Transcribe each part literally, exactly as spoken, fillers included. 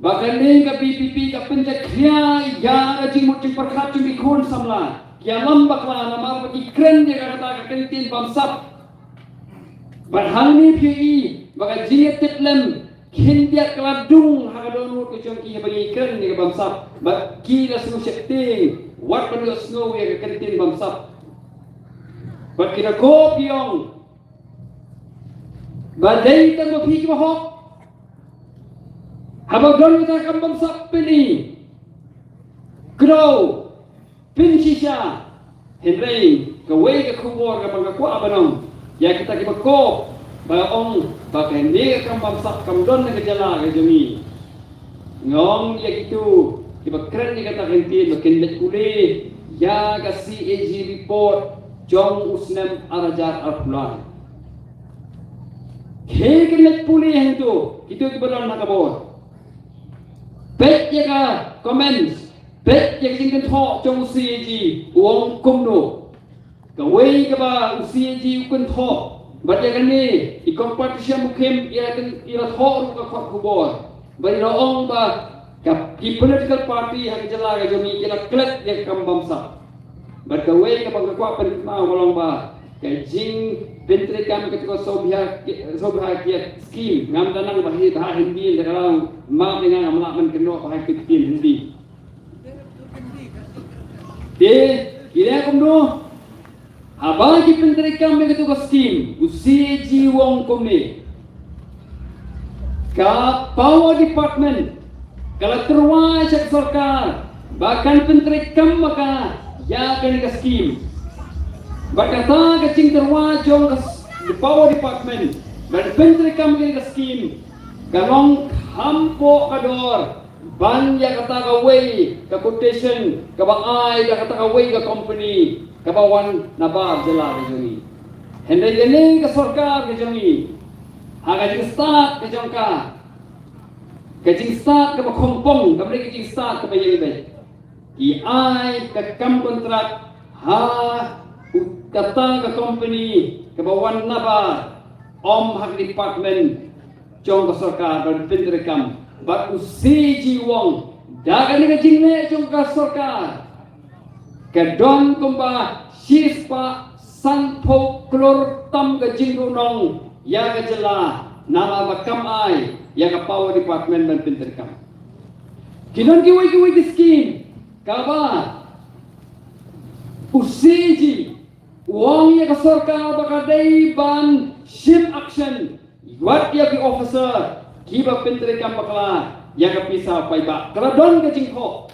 ba kane ka VPP ka pynjakhlia ïa ka jingmut jingpyrkhat jong ki khun samla, ki ïalam bakla namar ba ki kren ïa kata ka kyntien bamsap. Bad hangne phi ïohi ba ka jingïatiplem khyndiat ka la dung ha ka dohnud ka jong ki ba ngi kren ïa ka bamsap. Bad ki la sngew sheptieng wat ban ïohsngew ïa ka kyntien bamsap. Bad ki la kop ïong ba dei tang ba phi kiba hok. Haba don kata ka kam bamsap, pyni, kdew, pynshisha. Hynrei kawei ka khubor kaba nga kwah ban ong ïa kita kiba kop, ba ong ba kane ka kam bamsap kam don ha ka jylla ka jong ngi. Nga ong ïa kito kiba kren ïa kata ka kyntien ba kin leit pule ïa ka CAG report jong u snem ar hajar arphew lai. Ki kin leit pule hangto, kito kiba don ha ka bor. Peit ïa ka comments, peit ïa ka jingkynthoh jong u CAG, u ong kumno. Kawei kaba u CAG u kynthoh bad ïa kane i Kong Patricia Mukhim i la kyn-, i la thoh ruh ka kot khubor. Bad i la ong ba ka, ki political party ha ka jylla ka jong ngi ki la klet ïa ka kam bamsap. Bad kawei kaba nga kwah pynkynmaw ka long ba ka jingpyntreikam kata ka Saubhagya, Saubhagya scheme, ngam da nang ba hi, ba ha Hindi da ka long, ma ïa nga ngam lah ban kynnoh ba ha ka ktien Hindi. Te ki leh kumno? Haba ki pyntreikam ïa kata ka scheme, u CAG u ong kumne. Ka Power Department ka la tyrwa sha ka sorkar ba kan pyntreikam ma ka ïa kane ka scheme. Bad kata ka jingtyrwa jong ka s-, Power Department ban pyntreikam ïa kane ka scheme ka long kham poh ka dor ban ïa kata kawei ka quotation kaba ai da kata kawei ka company kaba wan nabar jylla ka jong ngi. Hynrei kane ka sorkar ka jong ngi, ha ka jingstad ka jong ka, ka jingstad kaba khongpong, kaba dei ka jingstad kaba ïeng beit, ki ai ka kam kontrak ha u, kata ka company kaba wan nabar, ym ha ka department jong ka sorkar ban pyntreikam. Bad u CAG u ong da kane ka jingleh jong ka sorkar ka don kumba shispah sanphew klur tam ka jingduhnong ïa ka jylla namar ba kam ai ïa ka Power Department ban pyntreikam. Ki don kiwei kiwei ki scheme kaba u CAG u ong ïa ka sorkar ba ka dei ban shim action wat ïa ki officer kiba pyntreikam bakla ïa ka pisa paidbah. Ka la don ka jingthoh.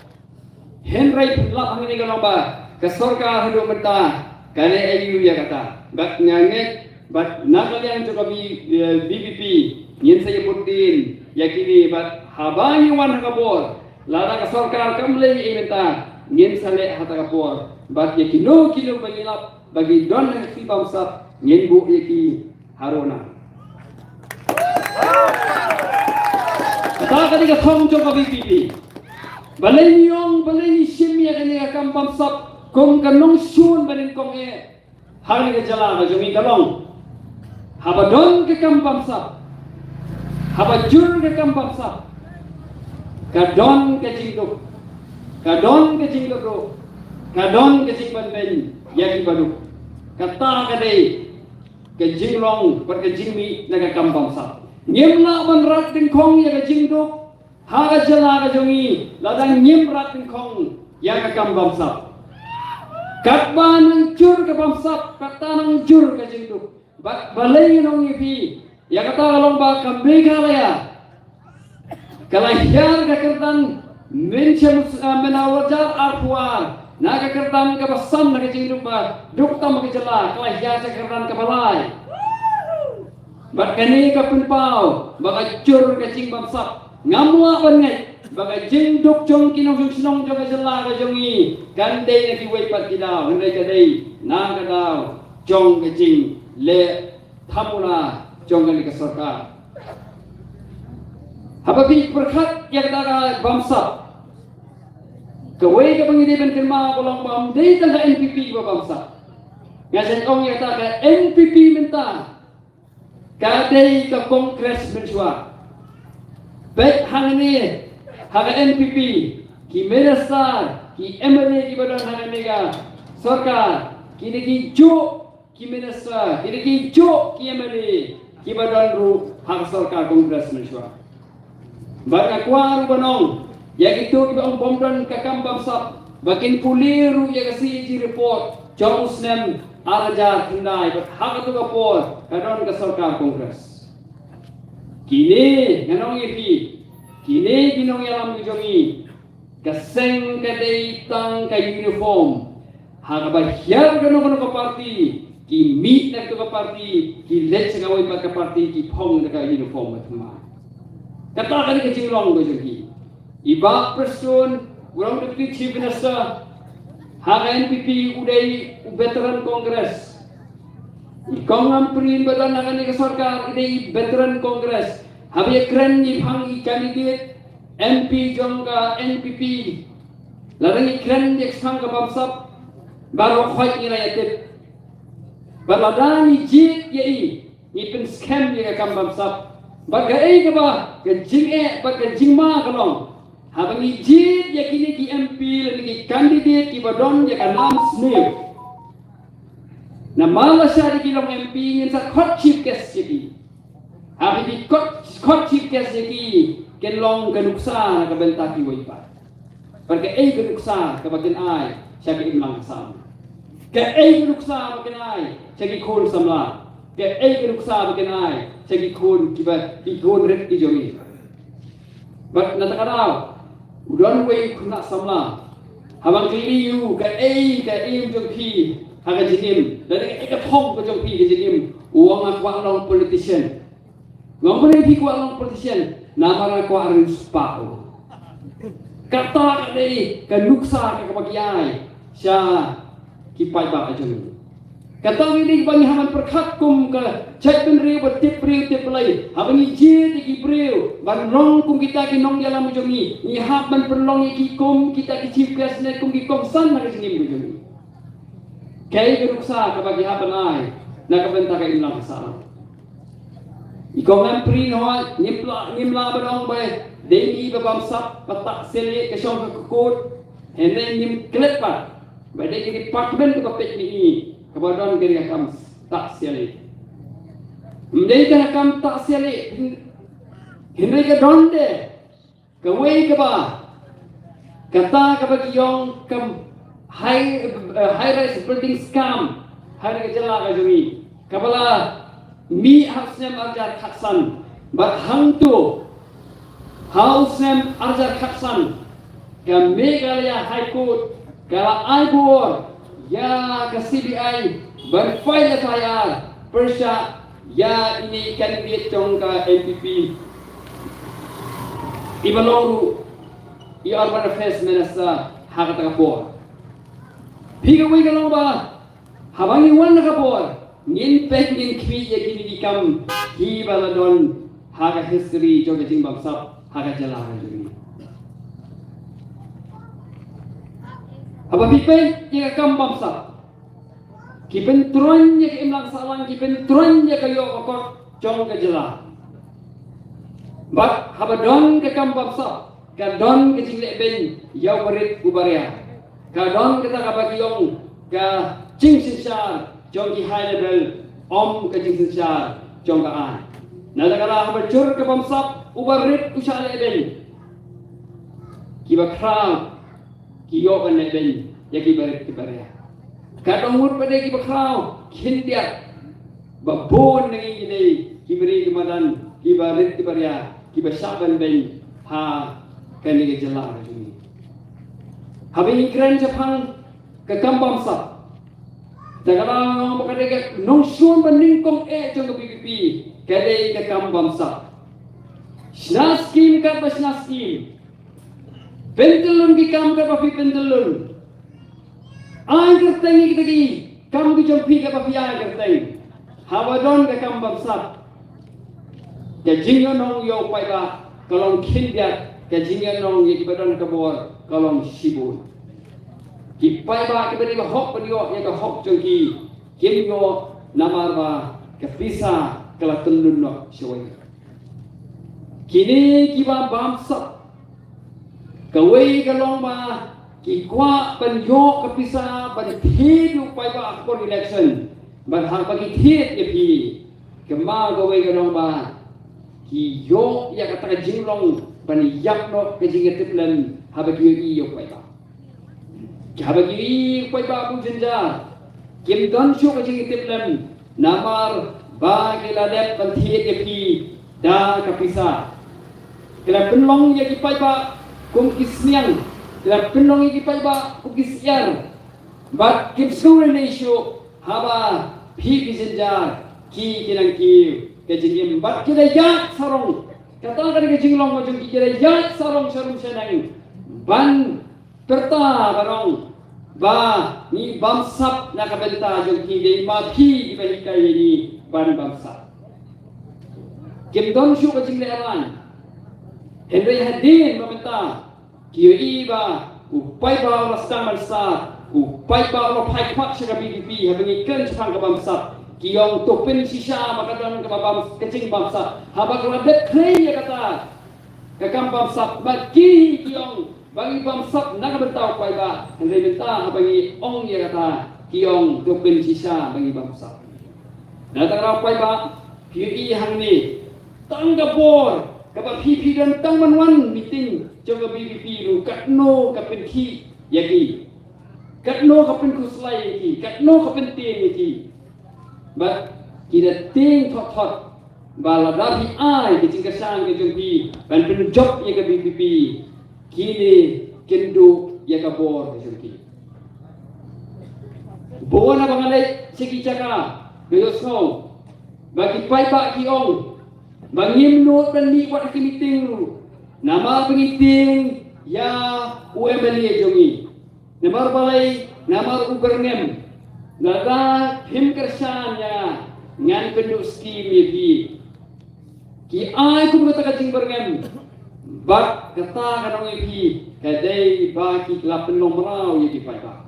Hynrei pynlap hangne ka long ba ka sorkar haduh mynta ka leh aïu ïa kata. Bad nga ngeit bad na ka liang jong ka V-, eh, VPP ngin sa ïa bud dien ïa kine bad haba ngi wan ha ka bor, lada ka sorkar kam leh ei mynta, ngin sa leh ha kata ka por. Bad ïa kino kino ba ngi lap ba ki don ha ka kti bamsap, ngin buh ïa ki haruna. Kata ka dei ka thong jong ka VPP. Balei ngi ong, balei ngi shim ïa kane ka kam bamsap kum ka nongshun ba nyngkong eh ha kane ka jylla ka jong ngi ka long, haba don ka kam bamsap, haba jur ka kam bamsap, ka don ka jingduk, ka don ka jingduk, ka don ka jingbanbeiñ ïa kiba duk. Kata ka dei ka jinglong bad ka jingmih na ka kam bamsap. Ngim lah ban rat dyngkhong ïa ka jingduk ha ka jylla ka jong ngi lada ngim rat dyngkhong ïa ka kam bamsap. Katba nang jur ka bamsap, kata nang jur ka jingduk. Ba, balei ngi ong ïa phi ïa kata ka long ba ka Meghalaya ka la hiar ka kyrdan mynshem, eh, mynta ar hajar arphew ar na ka kyrdan kaba san na ka jingduk ba duk tam ka jylla, ka la hiar ka kyrdan kaba lai. Bad kane ka pynpaw ba ka jur ka jingbamsap. Ngam lah ban ngeit ba ka jingduk jong ki nongshong shnong jong ka jylla ka jong ngi kan dei na kiwei pat ki daw, hynrei ka dei na ka daw jong ka jingleh thamula jong kane ka sorkar. Haba phi pyrkhat ïa kata ka bamsap, kawei kaba ngi dei ban kynmaw ka long ba ym dei tang ka NPP ba bamsap. Nga sngewthuh ïa kata ka NPP mynta ka dei ka Congress mynshuwa. Peit hangne ha ka N P P, ki minister, ki M L A kiba don ha kane ka sorkar, kine ki juh ki minister, kine ki juh ki M L A kiba don ruh ha ka sorkar Congress mynshuwa. Bad nga kwah ruh ban ong ïa kito kiba ong bym don ka kam bamsap, ba kin pule ruh ïa ka C A G report jong u snem ar hajar khyndai, bad ha kato ka por ka don ka sorkar Congress. Kine, ngan ong ïa phi, kine ki nongïalam ki jong ngi, ka seng ka dei tang ka uniform. Ha kaba hiar kano kano ka party, ki mih na kato ka party, ki leit sha kawei pat ka party, ki phong da ka uniform ba thymmai. Kata ka dei ka jinglong ka jong ki. I Bah Prestone, u long Deputy Chief Minister ha ka N P P, u dei u veteran Congress. I Kong Ampareen ba don ha kane ka sorkar, i dei i veteran Congress. Haba ïakren, i phang i candidate M P jong ka N P P, lada ngi kren ïa ka kam ka bamsap, baroh khoit ngi la ïa tip. Bad lada ngi jied ïa i, ngi pynskhem ïa ka kam bamsap. Bad kaei kaba ka jingeh bad ka jingma ka long, haba ngi jied ïa kine ki M P lane ki candidate kiba don ïa ka nam sniew. Namar lashai da ki long M P, ngin sa khot chief guest ïa ki. Haba ki khot, khot chief guest ïa ki, kin long ka nuksa na ka bynta kiwei pat. Bad kaei ka nuksa kaba kin ai sha ka imlang ka samla? Kaei ka nuksa ba kin ai sha ki khun samla? Kaei ka nuksa ba kin ai sha ki khun kiba, ki khun rit ki jong ngi? Bad na kata ka daw, u don uwei u khynnah samla, haba nga kylli ïa u kaei ka aim jong phi ha ka jingim, lane kaei ka thong ka jong phi ha ka jingim, u ong, nga kwah long politician. Nga ong, balei phi kwah long politician? Namar nga kwah riewspah. Kata ka dei ka nuksa kaba ki ai sha ki paidbah jong ngi. Kata ka dei ba ngi hap ban pyrkhat kum ka jaitbynriew ba tip briew tip Blei. Haba ngi jied ïa ki briew ban long kum kita ki nongïalam jong ngi, ngi hap ban pynlong ïa ki kum kita ki chief guest ne kum ki kongsan ha ka jingim jong ngi. Kaei ka nuksa kaba ki hap ban ai na ka bynta ka imlang ka sahlang? I Kong Ampareen, hooid, ngim lah, ngim lah ban ong ba dei i ba bamsap, ba tah sialieh, ka shong ha ka kut. Hynrei ngim klet pat ba dei ka department kaba peit ïa i kaba don ka kam tah sialieh. Ym dei ka kam tah sialieh, hynrei ka don de kawei kaba, kata kaba ki ong ka high, eh, high rise building scam ha ka jylla ka jong ngi, kaba la mih ha u snem ar hajar khatsan. Bad hangto ha u snem ar hajar khatsan, ka Meghalaya High Court ka la ai bor ïa ka C B I ban file F I R pyrshah ïa ine i candidate jong ka N P P, iba long ruh i Urban Affairs Minister ha kata ka por. Phi, kawei ka long ba haba ngi wan ha ka por, ngin peit, ngin khmih ïa kine ki kam kiba la don ha ka history jong ka jingbamsap ha ka jylla ka jong ngi. Haba phi peit ïa ka kam bamsap, ki pyntroiñ ïa ka imlang sahlang, ki pyntroiñ ïa ka ïoh ka kot jong ka jylla. Bad haba don ka kam bamsap, ka don ka jinglehbeiñ ïa u barit u baria. Ka don kata kaba ki ong ka jingsynshar jong ki high level, ym ka jingsynshar jong ka aiñ. Na kata ka daw, haba jur ka bamsap, u barit u shah lehbeiñ, kiba khraw ki ïoh ban lehbeiñ ïa ki barit ki baria. Ka dohnud pat de kiba khraw khyndiat, ba bun na ngi ki dei ki briew ki madan, ki barit ki baria, kiba shah ban beiñ ha kane ka jylla ka jong ngi. Haba ngi kren shaphang ka kam bamsap, te ka la ong ba ka dei ka nongshun banyngkong eh jong ka V P P, ka dei ka kam bamsap. Shna skim katba shna skim, pyntyllun ki kam katba phi pyntyllun, ai kyrteng ïa kita ki kam ki jong phi katba phi ai kyrteng. Haba don ka kam bamsap, ka jingïohnong ïa u paidbah ka long khyndiat, ka jingïohnong ïa kiba don ka bor ka long shibun. Ki paidbah kiba dei ba hok ban ïoh ïa ka hok jong ki, kim ïoh namar ba ka pisa ka la tyllun noh shawei. Kine kiba bamsap, Kawei ka long ba ki kwah ban ïoh ka pisa ban thied ïa u paidbah ha ka por election. Bad haba ki thied ïa phi, ka ma kawei ka long ba ki ïoh ïa kata ka jinglong ban ïap noh ka jingïatiplem haba ki ïohi ïa u paidbah. Haba ki ïohi ïa u paidbah kum u jynjar, kim don shuh ka jingïatiplem, namar ba ki la dep ban thied ïa phi da ka pisa. Ki la pynlong ïa ki paidbah kum ki sniang, ki la pynlong ïa ki paidbah kum ki syiar. Bad kim sngewrynïeng shuh haba phi ki jynjar ki, ki nang kiew ka jingim. Bad ki la ïaid sarong, kata ka dei ka jinglong ka jong ki, ki la ïaid sarong sharum shaneng ban pyrta, ban ong ba ngi bamsap na ka bynta jong ki, dei ma phi kiba hikai ïa ngi ban bamsap. Kim don shuh ka jinglehrain. Hynrei hadien ba mynta ki ïohi ba u paidbah u la sdang ban sah, u paidbah u la phai khmat sha ka VPP, haba ngi kren shaphang ka bamsap, ki ong to pynshisha ba ka don kaba bam, ka jingbamsap. Haba ka la dep khlei ïa kata ka kam bamsap, bad ki, ki ong ba ngi bamsap na ka bynta u paidbah. Hynrei mynta haba ngi ong ïa kata, ki ong to pynshisha ba ngi bamsap. Na tang ra u paidbah, phi ïohi hangne, tang ka bor kaba phi, phi don tang ban wan meeting jong ka VPP ruh, katno ka pynkhih ïa ki, katno ka pynkhuslai ïa ki, katno ka pyntieng ïa ki. Bad ki da tieng thot thot ba lada phi ai ka jingkyrshan ka jong phi ban pynjop ïa ka VPP, kine kin duh ïa ka bor ka jong ki. Bun na ba nga leit sha ki jaka, nga ïohsngew ba ki paidbah ki ong ba ngim nud ban mih wat ha ki meeting ruh, namar ba ngi tieng ïa u MLA jong ngi. Namar balei? Namar u byrngem, lada phim kyrshan ïa nga, ngan pynduh skim ïa phi. Ki ai kum kata ka jingbyrngem, bad kata ka nong ïa phi ka dei ba ki la pynlong mraw ïa ki paidbah.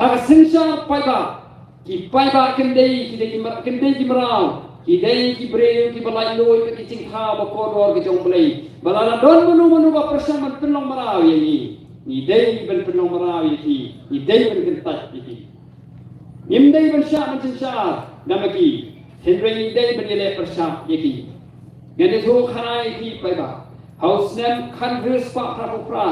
Ha ka synshar paidbah, ki paidbah kim dei, ki dei ki mra-, kim dei ki mraw, ki dei ki briew kiba laitluid bad ki jingthaw ba kordor ka jong U Blei. Ba lada don mano mano ba pyrshang ban pynlong mraw ïa ngi, ngi dei ban pynlong mraw ïa ki, ngi dei ban kyntait ïa ki. Ngim dei ban shah ban synshar da ma ki, hynrei ngi dei ban ïaleh pyrshah ïa ki. Ngan ïathuh kane ïa ki paidbah, ha u snem khathynriew spah phra phew phra,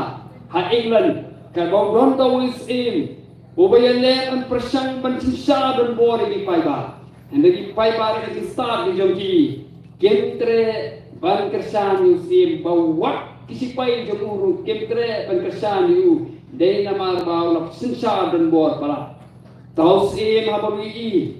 ha England, kaba u don uta u syiem uba ïaleh ban pyrshang ban synshar donbor ïa ki paidbah. Hynrei ki paidbah, da ka jingstad ka jong ki, kim treh ban kyrshan ïa u syiem, ba wat ki sipai jong u ruh kim treh ban kyrshan ïa u. Dei namar ba u la synshar donbor palat. Uta u syiem haba u ïohi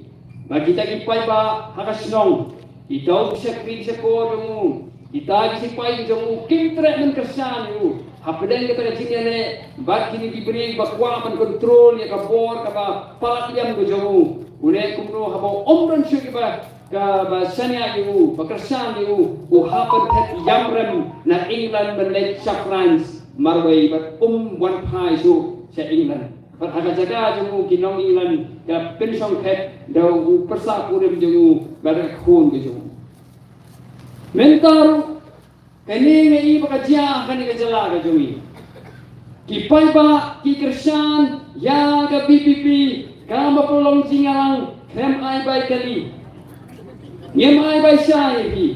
ba kita ki paidbah ha ka shnong, kita ki shakri shakor jong u, kita ki sipai jong u, kim treh ban kyrshan ïa u. Hapdeng kata ka jingïaleh bad kine ki briew ba kwah ban kontrol ïa ka bor kaba palat ïam ka jong u, u leh kumno? Haba ym don shuh kiba, kaba shaniah ïa u, ba kyrshan ïa u, u hap ban phet ïam rem na England ban leit sha France marwei, bad um wan phai shuh sha England. Bad ha ka jaka jong u, ki nong England ki la pynshong phet da u pyrsa kurim jong u bad ka khun ka jong u. Mynta ruh kane nga i ba ka jia ha kane ka jylla ka jong i. Ki paidbah ki kyrshan ïa ka VPP, kaba pynlong jingïalang, khlem ai bai kali. Ngim ai bai sha ïa phi.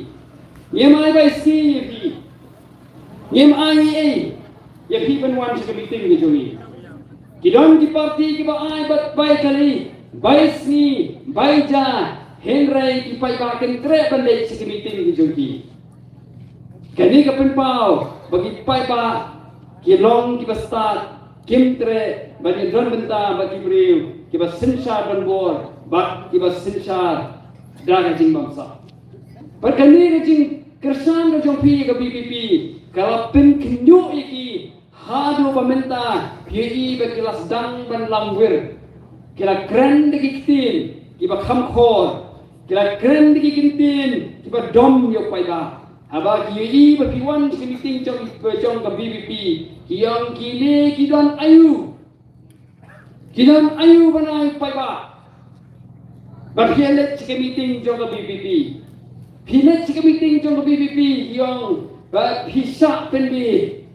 Ngim ai bai sngi ïa phi. Ngim ai ei ei ïa phi ban wan sha ka meeting ka jong i. Ki don ki parti kiba ai bad bai kali, bai sngi, bai ja, hynrei ki paidbah kim treh ban leit sha ka meeting ka jong ki. Kane ka pynpaw ba ki paidbah ki long kiba stad, kim treh ban ïadon bynta bad ki briew kiba synshar donbor bad kiba synshar da ka jingbamsap. Bad kane ka jingkyrshan ka jong phi ïa ka VPP ka la pynkhynñiuh ïa ki. Haduh ba mynta phi ïohi ba ki la sdang ban lamwir. Ki la kren da ki ktien kiba kham khor, ki la kren da ki ktien kiba dom ïa u paidbah. Haba ki ïohi ba phi wan sha ka meeting jong, jong ka VPP, ki ong kine ki don aïu. Ki don aïu ban ai paidbah? Ba phi leit sha ka meeting jong ka VPP. Phi leit sha ka meeting jong ka VPP, ki ong ba phi shah pynbeit.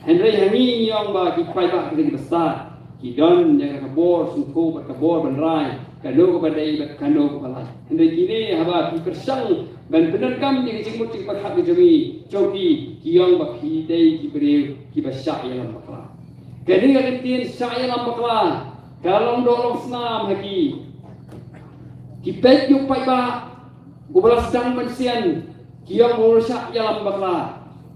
Hynrei ha ngi ngi ong ba ki paidbah ki dei ki bastad, ki don ïa ka bor sngewthuh bad ka bor ban rai kano kaba dei bad kano kaba lait. Hynrei kine haba ki pyrshang ban pyndonkam ïa ka jingmut jingpyrkhat ka jong ngi, jong ki, ki ong ba ki dei ki briew kiba shah ïalam bakla. Kane ka kyntien shah ïalam bakla ka long doh long snam ha ki. Ki peit ïa u paidbah uba la sdang mynsiem, ki ong ba u la shah ïalam bakla.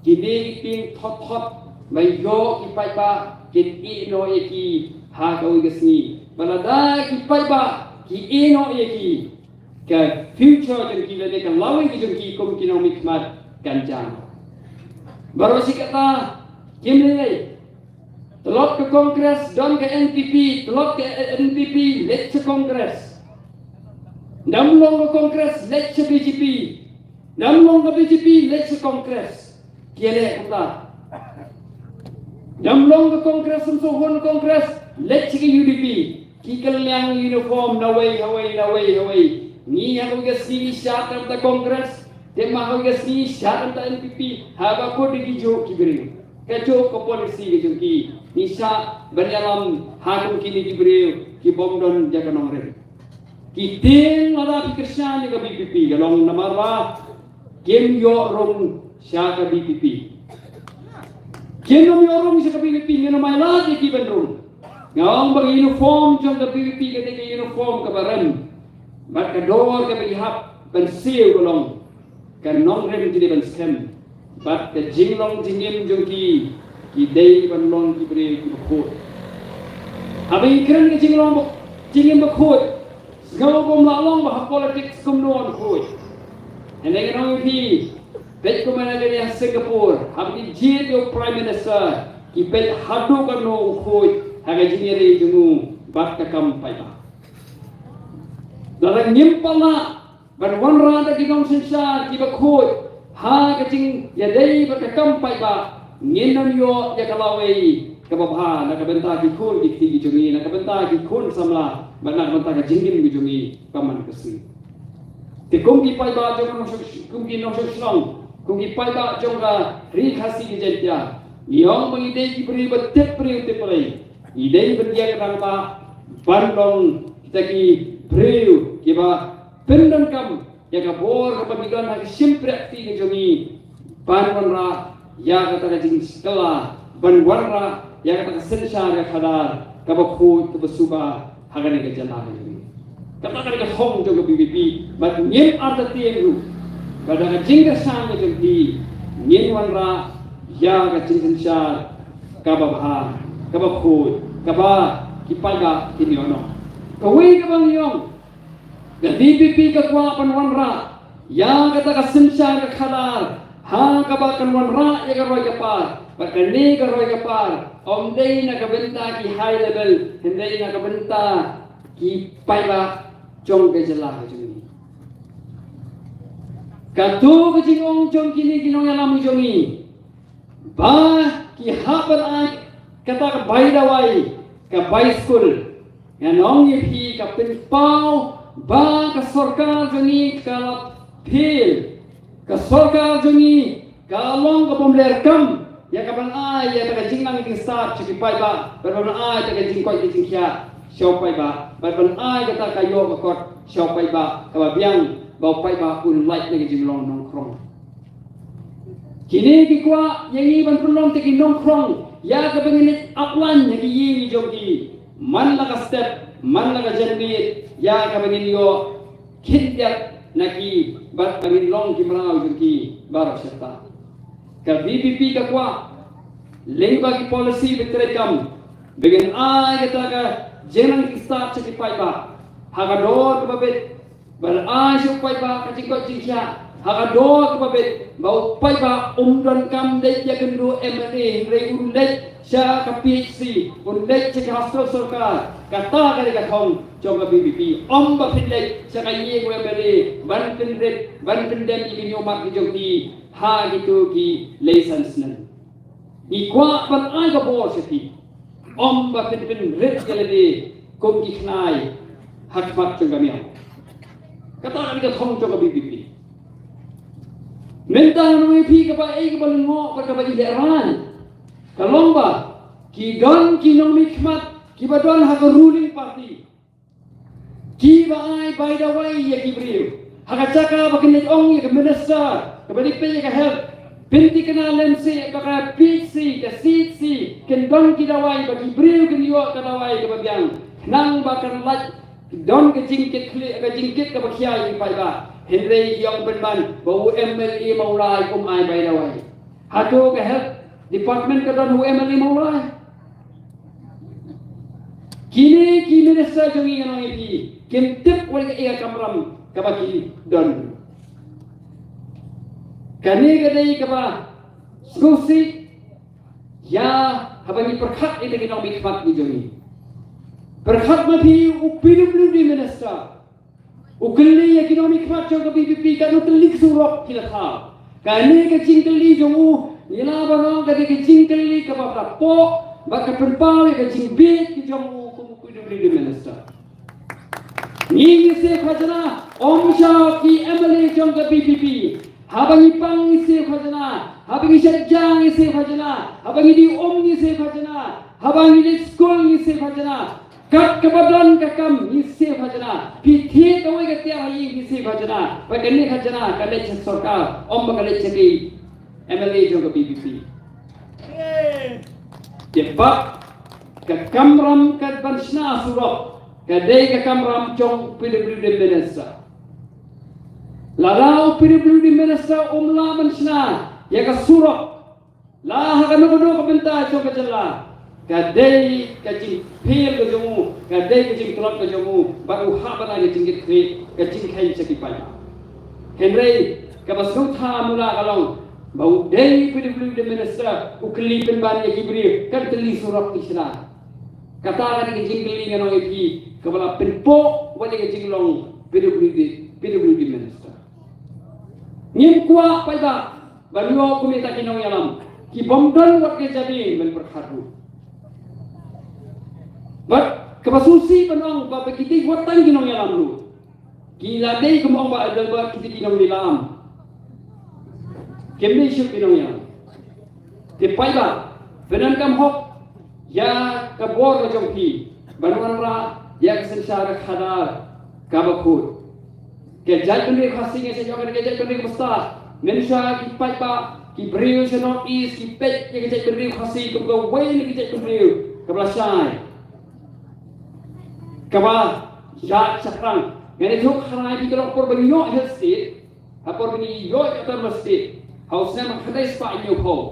Kine ki tieng thot thot ba ïoh ki paidbah kin ïeh noh ïa ki ha kawei ka sngi. Ba lada ki paidbah ki ïeh noh ïa ki, ka future jong ki lane ka lawei ka jong ki kum ki nongmihkhmat kan jam. Baroh shi katta kim lei lei. Tlot ka Congress don ka N P P, tlot ka N P P leit sha Congress. Dang long ka Congress leit sha B J P. Dang long ka B J P leit sha Congress. Ki ïaleh kumta. Dang long ka Congress, ym sngewhun Congress leit sha ka U D P. Ki kylliang uniform na wei ha wei na wei ha wei. Ngi ha kawei ka sngi ngi shad na ka bynta Congress, te ma ha kawei ka sngi ngi shad na ka bynta N P P. Haba kut da ki juh ki briew, ka juh ka polisi ka jong ki. Ngi shah ban ïalam ha kum kine ki briew ki bym don ïa ka nongrim. Ki tieng lada phi kyrshan ïa ka V P P ka long namar ba kim ïoh rung sha ka V P P. Kim ïoh rung sha ka V P P, ngin ym ailad ïa ki ban rung. Nga ong ba ka uniform jong ka V P P ka dei ka uniform kaba rem. Bad ka dor kaba ki hap ban siew ka long ka nongrim ki dei ban skhem. Bad ka jinglong jingim jong ki, ki dei ban long ki briew kiba khuid. Haba ngi kren ka jinglong ba, jingim ba khuid, sngewbha ym lah long ba ha politics kumno ban khuid. Hynrei ngan ong ïa phi, peit kumne ha Singapore, haba ki jied ïa u Prime Minister, ki peit haduh katno u khuid ha ka jingïadei jong u bad ka kam paidbah. Lada ngim pat lah ban wanrah da ki nongsynshar kiba khuid ha ka jingïadei bad ka kam paidbah, ngin ym ïoh ïa ka lawei kaba bha na ka bynta ki khun ki kti ki jong ngi, na ka bynta ki khun samla bad na ka bynta ka jingim ki jong ngi ka man ka sngi. Te kum ki paidbah jong ka nongshong, kum ki nongshong shnong, kum ki paidbah jong ka Ri Khasi ki Jaiñtia, ngi ong ba ngi dei ki briew ba tip briew tip briew. Ngi dei ban ïa ka rangbah ban long kita ki briew kiba pyndonkam ïa ka bor kaba ngi don ha ka shympriahti ka jong ngi ban wanrah ïa kata ka jingkylla, ban wanrah ïa kata ka synshar ka khadar kaba khuid kaba suba ha kane ka jylla ka jong ngi. Kata ka dei ka thong jong ka V P P, bad ngim artatien ruh ba da ka jingkyrshan ka jong phi ngin wanrah ïa ka jingsynshar kaba bha, kaba khuid, kaba ki paidbah kin ïoh noh. Kawei kaba ngi ong, ka V P P ka kwah ban wanrah ïa kata ka synshar ka khadar ha kaba kan wanrah ïa ka roi ka par. Bad kane ka roi ka par ym dei na ka bynta ki high level, hynrei na ka bynta ki paidbah jong ka jylla ka jong ngi. Kato ka jingong jong kine ki nongïalam jong ngi ba ki hap ban ai kata ka bai dawai, ka bai skul. Ngan ong ïa phi, ka pynpaw ba ka sorkar jong ngi ka la fail. Ka sorkar jong ngi ka long ka bym leh kam ïa ka ban ai ïa ka jingnang jingstad sha ki paidbah, bad ban ai ïa ka jingkoit ka jingkhiah sha u paidbah, bad ban ai kata ka ïoh ka kot sha u paidbah kaba biang, ba u paidbah un lait na ka jinglong nongkhrong. Kine ki kwah ïa ngi ban pynlong te ki nongkhrong ïa kaba ngin ïa upline ha ki ïing jong ki. Man la ka step, man la ka janmiet, ïa kaba ngin ïoh khyndiat na ki bad ba ngin long ki mraw jong ki baroh shi katta. Ka V P P ka kwah lyngba ki policy ba treikam ba ngin ai kata ka jingnang jingstad sha ki paidbah ha ka dor kaba bit, ban ai sha u paidbah ka jingkoit jingkhiah ha ka dor kaba bit, ba u paidbah um donkam leit ïakynduh M L A, hynrei un leit sha ka P H C, un leit sha ka hospital sorkar. Kata ka dei ka thong jong ka V P P. Ym ba phin leit sha ka ïing u M L A ban pynrit, ban pyndem ïa ki ñiuhmat ki jong phi ha kito ki lei san snem. Ngi kwah ban ai ka bor sha phi. Ym ba phin pynrit ïa lade kum ki khnai ha khmat jong ka miaw. Kata ka dei ka thong jong ka V P P. Mynta ngan ong ïa phi kaba ei kaba lyngngoh bad kaba i lehrain. Ka long ba ki don ki nongmihkhmat kiba don ha ka ruling party kiba ai bai dawai ïa ki briew ha ka jaka ba kin leit ong ïa ka minister kaba dei peit ïa ka health, pynthikna lem seh ba ka P H C, ka C H C kin don ki dawai ba ki briew kin ïoh ka dawai kaba biang, khnang ba kan lait don ka jingkit khlieh, ka jingkit kaba khia ïa ki paidbah. Hynrei ki ong pynban ba u M L A Mawlai um ai bai dawai. Hato ka health department ka don ha u M L A Mawlai? Kine ki minister jong ngi, ngan ong ïa phi, kim tip wat ïa ka kamram kaba ki don. Kane ka dei kaba sngewsih ïa, haba ngi pyrkhat ïa ki nongmihkhmat ki jong ngi. Pyrkhat ma phi, u P W D minister u kylli ïa ki nongmihkhmat jong ka V P P, katno tylli surok ki la thaw. Kane ka jingkylli jong u, ngi lah ban ong ka dei ka jingkylli kaba la pok bad ka pynpaw ïa ka jingbieit ki jong u kum u P W D minister. Ngi, ngi siew khajna, ym shah ki M L A jong ka V P P. Haba ngi pang ngi siew khajna, haba ngi shad ja ngi siew khajna, haba ngi die um ngi siew khajna, haba ngi leit skul ngi siew khajna. Kat kaba don ka kam ngi siew khajna. Phi thied kawei ka tiar ha ïing ngi siew khajna. Bad kane khajna ka leit sha sorkar, ym ba ka leit sha ki M L A jong ka V P P. Te pat ka kamram ka ban shna surok ka dei ka kamram jong u P W D minister. Lada u P W D minister um lah ban shna ïa ka surok la ha kano kano ka bynta jong ka jylla, ka dei ka jingpher ka jong u, ka dei ka jingtlot ka jong u, bad u hap ban ai ka jingkitkhlieh, ka jingkheiñ sha ki paidbah. Hynrei kaba sngewthuh mula ka long ba u dei P W D minister, u kylli pynban ïa ki briew katno tylli surok ki shna. Kata ka dei ka jingkylli, ngan ong ïa phi, kaba la pynpok wat ïa ka jinglong P W D, P W D minister. Ngim kwah paidbah ban ïoh kum ïa kita ki nongïalam ki bym don wat ka jabieng ban pyrkhat ruh. Bad kaba sngewsih ban ong ba, ba ki dei wat tang ki nongïalam ruh. Ki la dei kum ong Bah Adelbert, ki dei ki nongïalam. Kim dei shuh ki nongïalam. Te paidbah, pyndonkam hok ïa ka bor ka jong phi ban wanrah ïa ka synshar khadar kaba khuid. Ka jaitbynriew Khasi, nga sngew ka dei ka jaitbynriew kaba stad. Mynshuwa ki paidbah, ki briew sha North East ki peit ïa ka jaitbynriew Khasi kum kawei na ki jaitbynriew kaba lashai, kaba jait shaphrang. Ngan ïathuh khyndiat ïa phi, ka long por ba ngi ïoh Hill State, ha por ba ngi ïoh ka Autonomous State ha u snem khatkhyndai spah hynñiewphew,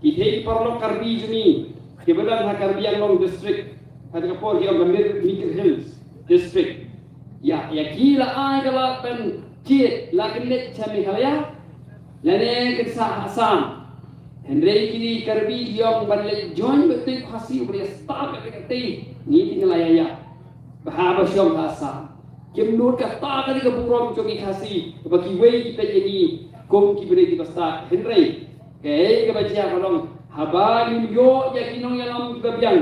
ki dei ki paralok Karbi jong ngi kiba don ha Karbi Anglong District, ha kata ka por ki ong ka Mir-, Mikir Hills District. Ïa, ïa ki la ai ka lad ban jied, la kyndit sha Meghalaya lane kin sah ha Assam. Hynrei kine ki Karbi ki ong ban leit join bad u Khasi uba ïa stad katei katei, ngi te ngi la ïa ïa. Ba haba shong ha Assam, kim nud, kata ka dei ka burom jong ki Khasi ba kiwei ki peit ïa ngi kum kiba dei kiba stad. Hynrei kaei kaba jia ka long, haba ngim ïoh ïa ki nongïalam kiba biang,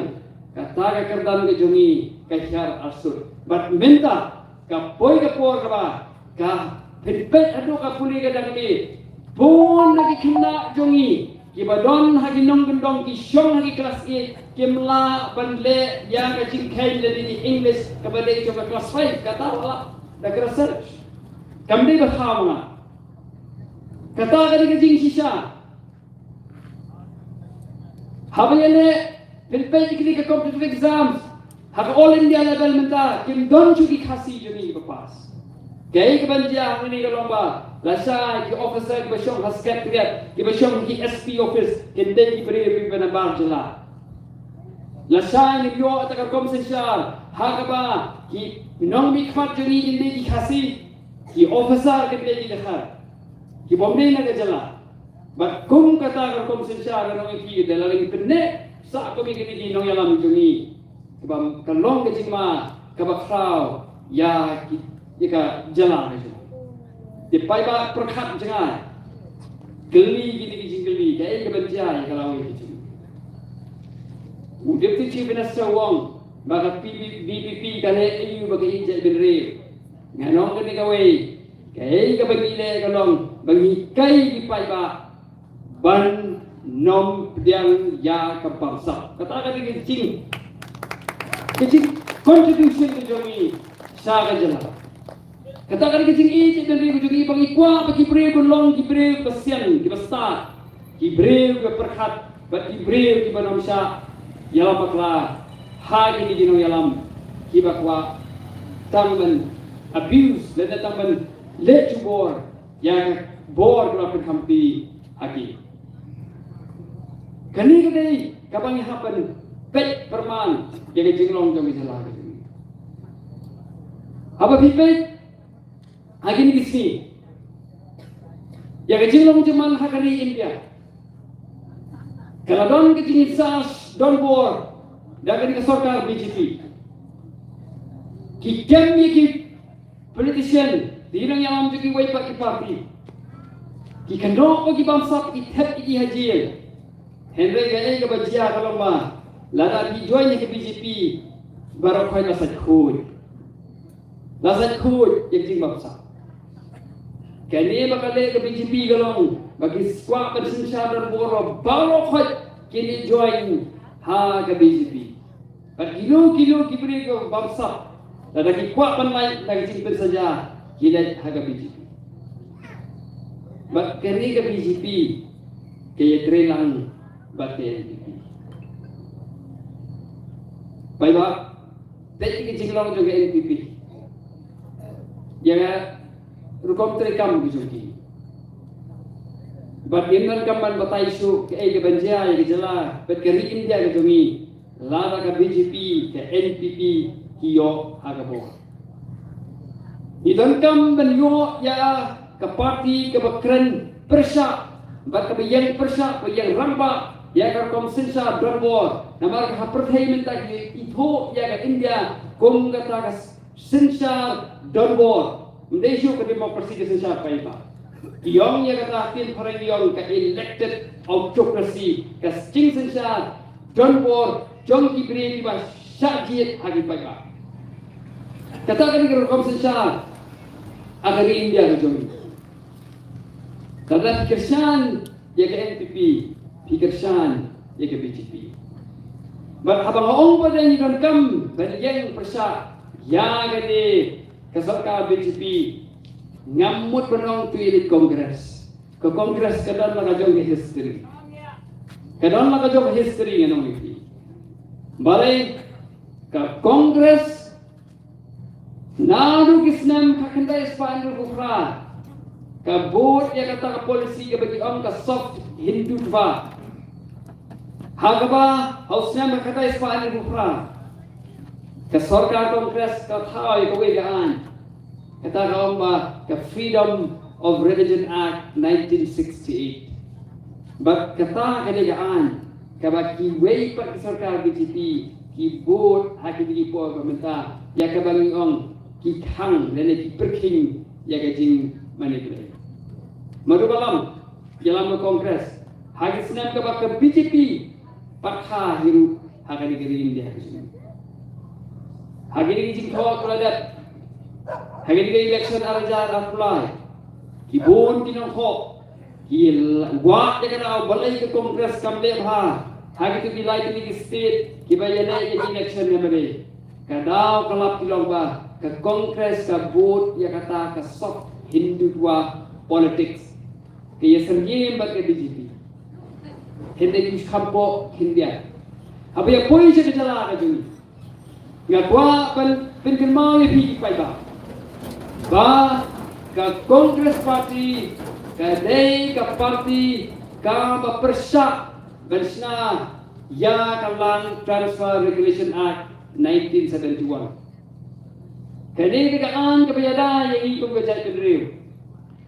kata ka kyrdan ka jong ngi ka hiar arsut. Bad mynta ka poi ka por kaba ka pynpeit haduh ka pule ka dang le. Bun na ki khynnah jong ngi kiba don ha ki nongkyndong, ki shong ha ki klas eight, kim lah ban leh ïa ka jingkheiñ lane ka English kaba dei jong ka klas five, kata la da ka research. Kam dei ba thaw ma nga. Kata ka dei ka jingshisha. Haba ïaleh, pynpeit ïa kine ki competitive exams ha ka all India level mynta, kim don shuh ki Khasi jong ngi kiba pass. Kaei kaban jia hangne ka long ba lashai ki officer kiba shong ha secretariat, kiba shong ha ki S P office, kin dei ki briew kiba na bar jylla. Lashai ngin ïoh kata ka rukom synshar ha kaba ki nongmihkhmat jong ngi kin dei ki Khasi, ki officer kin dei ki dkhar, ki bym dei na ka jylla. Bad kum kata ka rukom synshar, ngan ong ïa phi, da la ngi pynneh sah kum ïa kine ki nongïalam jong ngi, kaba ka long ka jingma kaba khraw ïa ki, ïa ka jylla ka jong ngi. Te paidbah, pyrkhat jngai, kylli kine ki jingkylli, kaei kaban jia ïa ka lawei ka jong ngi. U Deputy Chief Minister u ong ba ka P B, V P P ka leh aïu ba ka ïeit jaitbynriew. Ngan ong kane kawei, kaei kaba ngi leh ka long ba ngi hikai ki paidbah ban nym pdiang ïa ka bamsap. Kata ka dei ka jing, ka jing contribution ka jong ngi sha ka jylla. Kata ka dei ka jingïeit jong ka jong ngi ba ngi kwah ba ki briew ba long ki briew ba sian, ki ba stad, ki briew ba pyrkhat, bad ki briew ki ba nym shah ïalam bakla ha kine ki nongïalam ki ba kwah tang ban abuse lane tang ban leh jubor ïa ka bor ba la pynkham phi ha ki. Kane ka dei kaba ngi hap ban peit pyrman ïa ka jinglong jong ka jylla ka jong ngi. Haba phi peit ha kine ki sngi ïa ka jinglong jong man ha ka ri India, ka la don ka jingïasaid donbor da kane ka sorkar B J P. Ki kem ïa ki politician, ki nongïalam jong kiwei pat ki party. Ki kynnoh ba ki bamsap, ki thep ïa ki ha jel. Hynrei kaei kaba jia ka long ba lada ki join ïa ka B J P, baroh khoit la sait khuid. La sait khuid ïa ka jingbamsap. Kane ba ka leh ka B J P ka long ba ki kwah ban synshar donbor, baroh khoit kin ïa join ha ka B J P. Bad kino kino ki briew ki bamsap, lada ki kwah ban lait na ka jingpynshitom, ki lait ha ka B J P. Bad kane ka B J P ka ïatrei lang bad ka N P P. Paidbah, peit ka jinglong jong ka N P P ïa ka rukom treikam ka jong ki. Bad ngim donkam ban batai shuh kaei kaban jia ïa ka jylla bad ka ri India ka jong ngi lada ka B J P, ka N P P ki ïoh ha ka bor. Ngi donkam ban ïoh ïa ka party kaba kren pyrshah bad kaba ïeng pyrshah, ba ïeng rangbah ïa ka rukom synshar donbor. Namar ka ha pyrthei mynta ki ithuh ïa ka India kum kata ka synshar donbor. Ym dei shuh ka democracy ka synshar paidbah. Ki ong ïa kata, ktien phareng ki ong ka elected autocracy, ka jingsynshar donbor jong ki briew kiba shah jied ha ki paidbah. Kata ka dei ka rukom synshar ha ka ri India ka jong ngi. Lada phi kyrshan ïa ka N P P, phi kyrshan ïa ka B J P. Bad haba nga ong ba ngi donkam ban ïeng pyrshah ïa kane ka sorkar B J P, ngam mut ban ong to elite Congress. Ka Congress ka don la ka jong ka history. Ka don la ka jong ka history, ngan ong ïa phi. Balei? Ka Congress naduh ki snem khatkhyndai spah hynriewphew phra ka bud ïa kata ka policy kaba ki ong ka soft Hindutva. Ha kaba ha u snem khatkhyndai spah hynriewphew phra ka sorkar Congress ka thaw ïa kawei ka aiñ, kata ka ong ba ka Freedom of Religion Act nineteen sixty-eight. Bad kata ka dei ka aiñ kaba kiwei pat ki sorkar B J P ki bud ha kine ki por ba mynta, ïa kaba ngi ong ki khang lane ki pyrkhing ïa ka jingmane Blei. Naduh ba lam ïalam ka Congress ha ki snem kaba ka B J P pat kha hi ruh ha kane ka ri India ka jong ngi. Ha kine ki jingthoh ba la dep, ha kine ki election ar hajar arphew lai, ki bun ki nongthoh ki la wad ïa ka daw balei ka Congress kam leh bha ha kito ki lai tylli ki state kiba ïaleh ïa ki election M L A. Ka daw ka lap ki long ba ka Congress ka bud ïa kata ka soft Hindutva politics, ka ïasyriem bad ka B J P. Hynrei ki kham pok hynrei haba ïa poi sha ka jylla ka jong ngi, nga kwah ban pynkynmaw ïa phi ki paidbah ba ka Congress Party ka dei ka party kaba pyrshah ban shna ïa ka Land Transfer Regulation Act nineteen seventy-one. Kane ka dei ka aiñ kaba ïada ïa ngi kum ka jaitbynriew,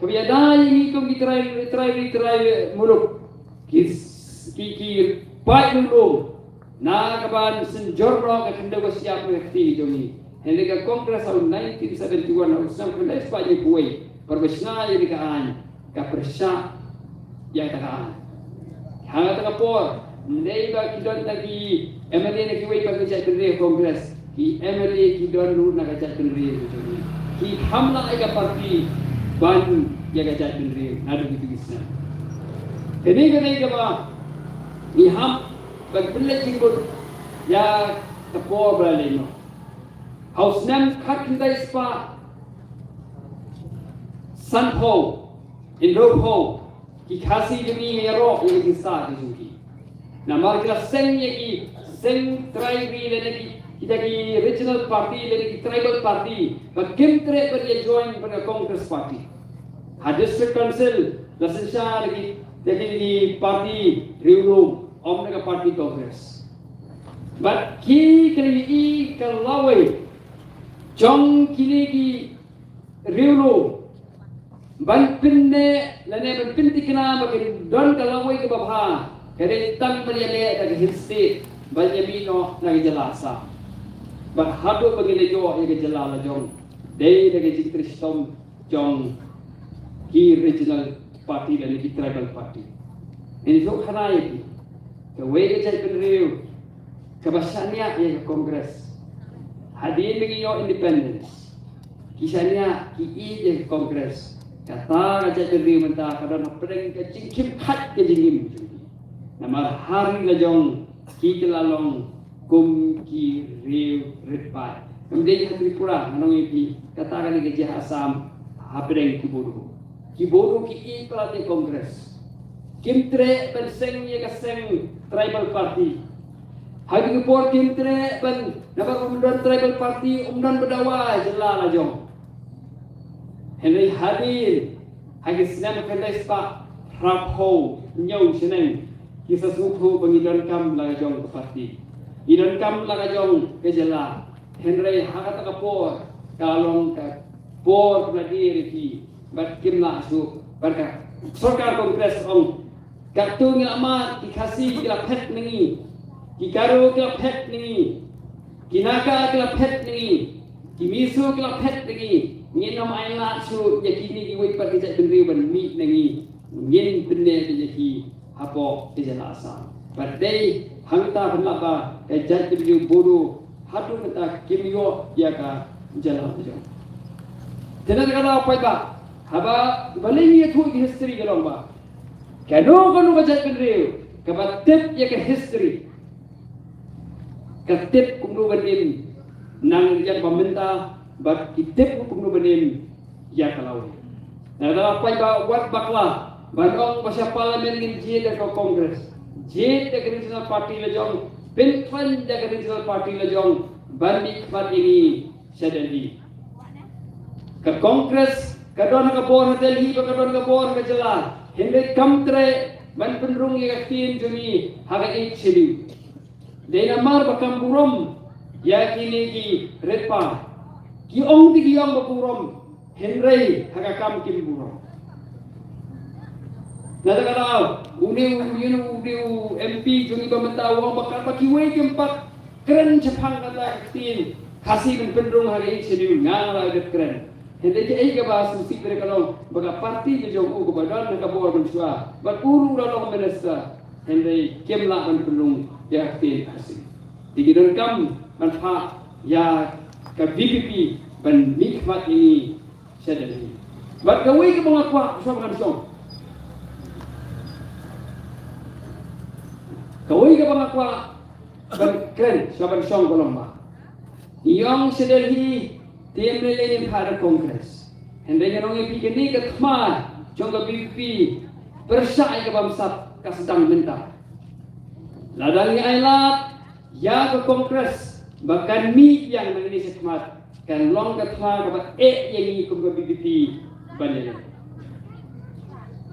kaba ïada ïa ngi kum ki trai, trai ri, trai muluk, ki, ki, ki paid lum lum na ka ban synjor noh ka khyndew ka shyiap na ka kti jong ngi. Hynrei ka Congress ha u nineteen seventy-one, ha u snem khyndai spah hynñiewphew wei, para ba shna ïa ka aiñ, ka pyrshah ïa kata ka aiñ. Ha kata ka por, ym dei ba ki don tang ki M L A na kiwei pat ki jaitbynriew Congress, ki M L A ki don ruh na ka jaitbynriew. Ki kham lah ïa ka party ban ïa ka jaitbynriew naduh kito ki snem. Kane ka dei kaba Ngi hap ban pynleit jingkut ïa ka por ba la leit noh. Ha u snem khatkhyndai spah sanphew, hynriewphew ki Khasi jong ngi ïaroh ïa ki jingstad jong ki. Namar ki la seng ïa ki seng trai ri lane ki, kita ki regional party lane ki tribal party ba kim treh ban ïa join bad ka Congress party. Ha District Council la synshar da ki, da ki party riewlum, ym da ka party Congress. Bad ki khlem ïohi ka lawei jong kine ki riewlum ban pynneh lane ban pynthikna ba kin don ka lawei kaba bha, ka dei tang ban ïaleh da ka Hill State ban ïamih noh na ka jylla Assam. Bad haduh ba ngin ïoh ïa ka jylla la jong, dei da ka jingtrei shitom jong ki regional party lane ki tribal party. Ngi sngewkhana ïa ki, kawei ka jaitbynriew kaba shaniah ïa ka Congress. Hadien ba ngi ïoh independence, ki shaniah, ki ïeit ïa ka Congress. Kata ka jaitbynriew mynta ka don hapdeng ka jingkhim khat ka jingim jong ki. Namar ha ri la jong ki, ki la long kum ki riew rit paid. Ym dei ha Tripura, ngan ong ïa phi, kata ka dei ka jia Assam, hapdeng ki Bodo. Ki Bodo ki ïeit palat ïa ka Congress. Kim treh ban seng ïa ka seng tribal party. Ha kine ki por kim treh ban, namar ym don tribal party, ym don ba dawa jylla la jong. Hynrei hadien ha ki snem khyndai spah hynriewphew hynñiew shaneng, ki sa sngewthuh ba ngi donkam la ka jong ka party, ngi donkam la ka jong ka jylla. Hynrei ha kata ka por ka long ka por kaba la dier ïa ki bad kim lah shuh. Bad ka sorkar Congress ong, katto ngi la mad, ki Khasi ki la phet na ngi, ki Garo ki la phet na ngi, ki Naga ki la phet na ngi, ki Mizo ki la phet na ngi. Ngin ym ailad shuh ïa kine kiwei pat ki jaitbynriew ban mih na ngi. Ngin pynneh ïa ki hapoh ka jylla Assam. Bad dei hangta pynlap ba ka jaitbynriew Bodo haduh mynta kim ïoh ïa ka jylla la jong. Te na kata ka daw paidbah, haba balei ngi ïathuh ïa ka history ka long ba kano kano ka jaitbynriew kaba tip ïa ka history ka tip kumno ban im nang ïa ba mynta, bad ki tip kumno ban im ïa ka lawei. Na kata ka daw paidbah, wat bakla ban ong ba sha Parliament ngin jied da ka Congress, jied da ka regional party la jong, pynkhlaiñ da ka regional party la jong ban mihkhmat ïa ngi sha Delhi. Ka Congress ka don ha ka bor ha Delhi bad ka don ha ka bor ha ka jylla, hynrei kam treh ban pynrung ïa ka ktien jong ngi ha ka Eighth Schedule. Dei namar ba kam burom ïa kine ki rit paid. Ki ong te ki ong ba burom, hynrei ha ka kam kim burom. Na kata ka daw une u, une u, une u M P jong ngi ba mynta u ong ba katba kiwei kim pat kren shaphang kata ka ktien Khasi ban pynrung ha ka Eighth Schedule, nga la dep kren. Hynrei kaei kaba sngewsih bha ka long ba ka party ka jong u kaba don ha ka bor mynshuwa bad u ruh u la long minister, hynrei kim lah ban pynrung ïa ka ktien Khasi. Te ngi donkam ban phah ïa ka V P P ban mihkhmat ïa ngi sha Delhi. Bad kawei kaba nga kwah, shuwa ba ngan shong, kawei kaba nga kwah ban kren shuwa ban shong ka long ba ngi ong sha Delhi te ym lei lei ngin phah da ka Congress. Hynrei ngan ong ïa phi, kane ka thma jong ka V P P pyrshah ïa ka bamsap ka sdang mynta. Lada ngi ailad ïa ka Congress ba kan mih biang nangne shakhmat, kan long ka thma kaba eh ïa ngi kum ka V P P ban ïaleh.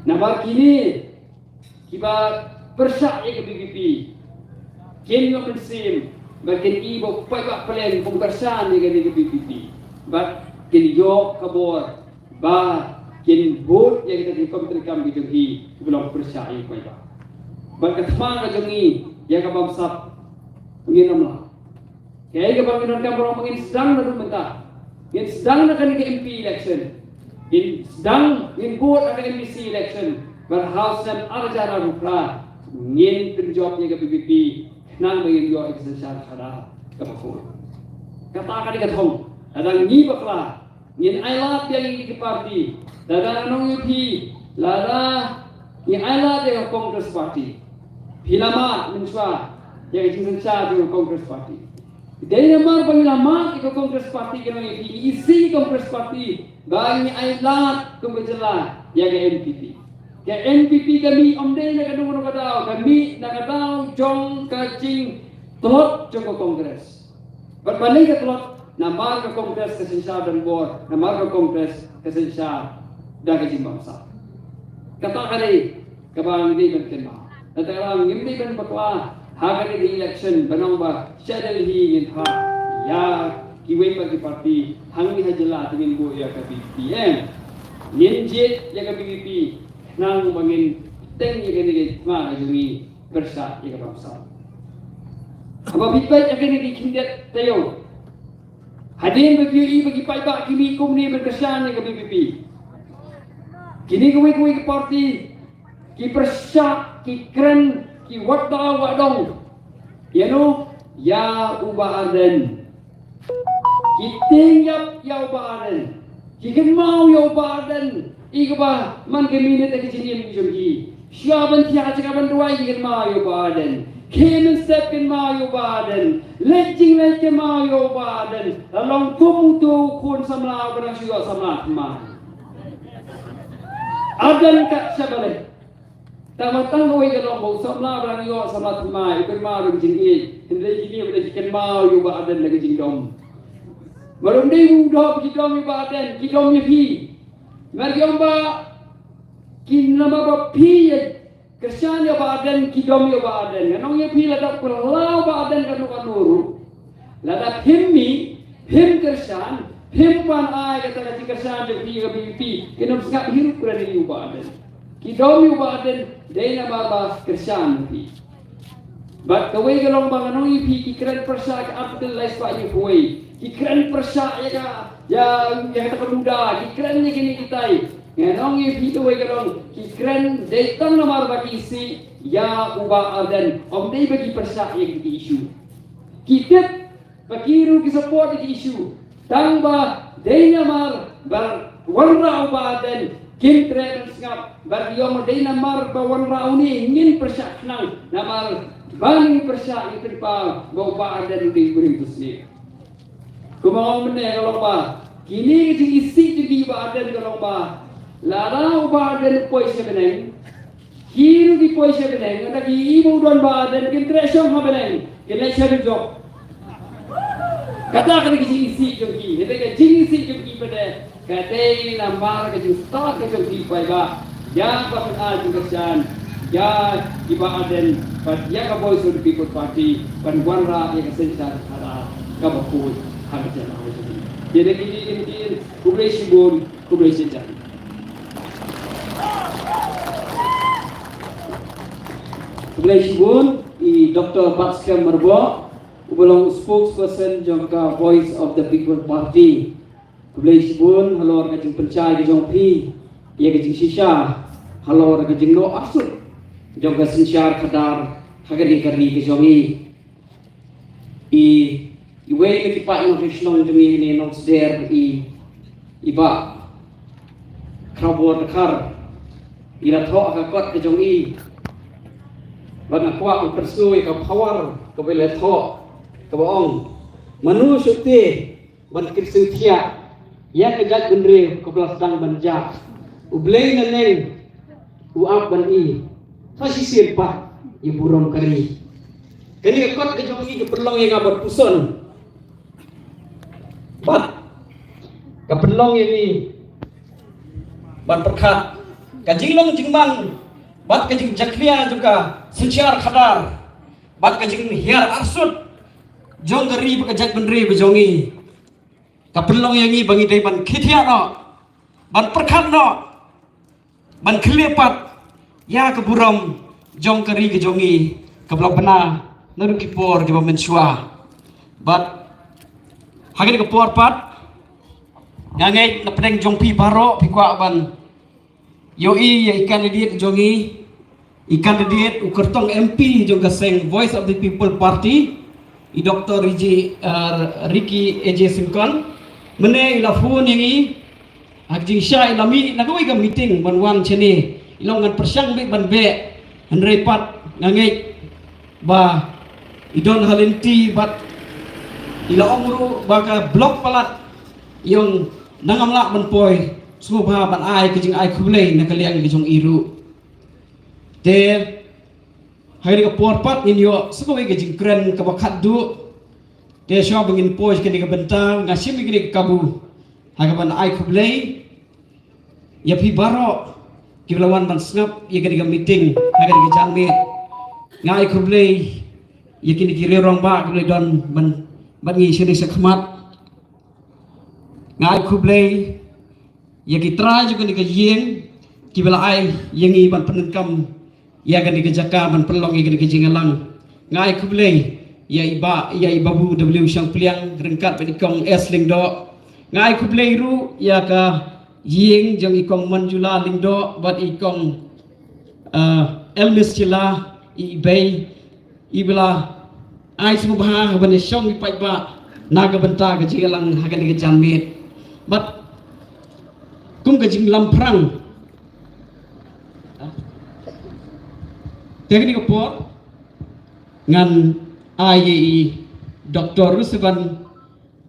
Namar kine kiba pyrshah ïa ka V P P kin ïoh mynsiem ba kin i ba u paidbah Palleng um kyrshan ïa kane ka V P P, bad kin ïoh ka bor ba kin bud ïa kita ki kam treikam ki jong ngi kiba long pyrshah ïa u paidbah. Bad ka thma ka jong ngi ïa ka bamsap ngin ym lah. Kaei kaba ngi donkam baroh, ngin sdang naduh mynta, ngin sdang na kane ka M P election, ngin sdang, ngin bud ha ka M D C election, bad ha u snem ar hajar arphew phra ngin pynjop ïa ka V P P khnang ba ngin ïoh ïa ka synshar khadar kaba khuid. Kata ka dei ka thong. Lada ngi bakla, ngin ailad ïa ngi ki party. Lada ngi ong ïa phi, lada ngi ailad ïa ka Congress party, Phi la mad mynshuwa ïa ka jingsynshar jong ka Congress Party. Dei namar ba ngi la mad ïa ka Congress Party, ka nong ïa phi, ngi isih Congress Party ba ngi ai lad kum ka jylla ïa ka N P P. Ka N P P ka mih ym dei na kano kano ka daw, ka mih na ka daw jong ka jingtlot jong ka Congress. Bad balei ka tlot? Namar ka Congress ka synshar donbor, namar ka Congress ka synshar da ka jingbamsap. Kata ka dei kaba ngi dei ban kynmaw. Kata ka daw ngim dei ban bakla ha kane ka election ban ong ba sha Delhi ngin phah ïa kiwei pat ki party, hangne ha jylla te ngin buh ïa ka V P P. Ngin jied ïa ka V P P khnang ba ngin teng ïa kane ka thma ka jong ngi pyrshah ïa ka bamsap. Haba phi peit ïa kine ki khyndiat taïew, hadien ba phi ïohi ba ki paidbah ki mih kumne ban kyrshan ïa ka V P P, kine kawei kawei ki party ki pyrshah, ki kren, ki wad daw wad dong. Ïa no? Ïa u Bah Ardent. Ki tieng ïap ïa u Bah Ardent. Ki kynmaw ïa u Bah Ardent. I kaba man ka minit ka jingim ki jong ki. Shuwa ban thiah shuwa ban duwai ki kynmaw ïa u Bah Ardent. Khie mynstep kynmaw ïa u Bah Ardent. Leit jingleit kynmaw ïa u Bah Ardent. La long kum uto u khun samla uba dang shu ïoh samla thymmai. Ardent kat shaba leit. Tang ba tang kawei ka long ba u samla ba dang ïoh samla thymmai u kynmaw da ka jingïeit. Hynrei kine ba dei ki kynmaw ïa u Bah Ardent da ka jingdom. Ba dang dei u dom, ki dom ïa u Bah Ardent, ki dom ïa phi. Namar ki ong ba ki, namar ba phi ïa kyrshan ïa u Bah Ardent, ki dom ïa u Bah Ardent. Ngan ong ïa phi, lada u kylla u Bah Ardent kano kano ruh, lada phim mih, phim kyrshan, phim pan ai kata ka jingkyrshan jong phi ïa ka V P P, kin ym sngap hi ruh kren ïa u Bah Ardent. Ki dom ïa u Bah Ardent dei namar ba kyrshan ïa phi. Bad kawei ka long ba ngan ong ïa phi, ki kren pyrshah ka Article lai spah hynñiew kawei. Ki kren pyrshah ïa ka, ïa, ïa kata ka MUDA, ki kren ïa kine kitai. Ngan ong ïa phi, kawei ka long ki kren dei tang namar ba ki isih ïa u Bah Ardent, ym dei ba ki pyrshah ïa kine ki issue. Ki tip ba ki ruh ki support ïa ki issue, tang ba dei namar ba wanrah u Bah Ardent kin treh ban sngap, bad ki ong dei namar ba wanrah une ngin pyrshah khnang, namar ba ngin pyrshah, ngin pynpaw ba u Bah Ardent u dei u briew u sniew. Kumba ong mynne ka long ba kine ki jingisih jong ki Bah Ardent ka long ba lada u Bah Ardent u poi sha bneng, ki ruh ki poi sha bneng, lada ki ïohi ba u don Bah Ardent kin treh shong ha bneng, kin leit sha dujok. Kata ka dei ka jingisih jong ki, kata ka jingisih jong ki pat ka dei namar ka jingstad ka jong ki paidbah ïa ka ban ai jingkyrshan ïa i Bah Ardent bad ïa ka Voice of the People Party ban wanrah ïa ka synshar khadar kaba khuid ha ka jylla. Ïa kine ki ktien, khublei shibun, khublei shihajar. Khublei shibun i Doctor Batskhem Myrboh, uba long u spokesperson jong ka Voice of the People Party. Khublei shibun halor ka jingpynshai ka jong phi ïa ka jingshisha halor ka jingnoh arsut jong ka synshar khadar ha kane ka ri ka jong ngi. I, iwei na ki paid nongshong shnong jong ngi ne nongsder i, i Bah Khrawbor Dkhar, i la thoh ha ka kot ka jong i. Bad nga kwah ban pynsngew ïa ka power kaba i la thoh, kaba ong, mano shuh te ban kyrsiew thiah ïa ka jaitbynriew kaba la sdang ban jah? U Blei naneng u ap ban i. Sa shisien pat ïa burom ka ri. Kane ka kot ka jong i ka pynlong ïa nga ban puson bad ka pynlong ïa ngi ban pyrkhat ka jinglong jingman bad ka jingjakhlia jong ka synshar khadar bad ka jinghiar arsut jong ka ri bad ka jaitbynriew ka jong ngi. Ka pynlong ïa ngi ba ngi dei ban khie thiah noh, ban pyrkhat noh, ban khlieh pat ïa ka burom jong ka ri ka jong ngi kaba la bna naduh ki por kiba mynshuwa. Bad ha kane ka por pat nga ngeit na pdeng jong phi baroh phi kwah ban ïohi ïa i candidate jong ngi, i candidate u kyrtong M P jong ka seng Voice of the People Party, i Doctor Ricky, uh, Ricky A J Syngkon. Mynne i la phone ïa ngi ha ka jingshisha, i la mih na kawei ka meeting ban wan shane. I la ong ngan pyrshang beit ban beh, hynrei pat nga ngeit ba i don ha lynti bad i la ong ruh ba ka block palat i ong nangam lah ban poi sngewbha ban ai ka jingai khublei na ka liang ka jong i ruh. Te ha kane ka por pat ngin ïoh sa kawei ka jingkren kaba khatduh. Te shuwa ba ngin poi kane ka bynta nga shim ïa kane ka kabu ha kaban ai khublei ïa phi baroh kiba la wan ban sngap ïa kane ka meeting ha kane ka janmiet. Nga ai khublei ïa kine ki rangbah kiba la don ban ban ngi shane shakhmat. Nga ai khublei ïa ki trai jong kane ka ïing kiba la ai ïa ngi ban pyndonkam ïa kane ka jaka ban pynlong ïa kane ka jingïalang. Nga ai khublei ïa i Bah, ïa i Babu W Shangpliang ryngkat bad i Kong S Lyngdoh. Nga ai khublei ruh ïa ka ïing jong i Kong Manjula Lyngdoh bad i Kong, ah, Elmis Shylla, i Bei, iba la ai sngewbha ha ban ïashong i paidbah na ka bynta ka jingïalang ha kane ka janmiet. Bad kum ka jinglamphrang te ha kane ka por ngan ai ïa i Doktor Rusevan,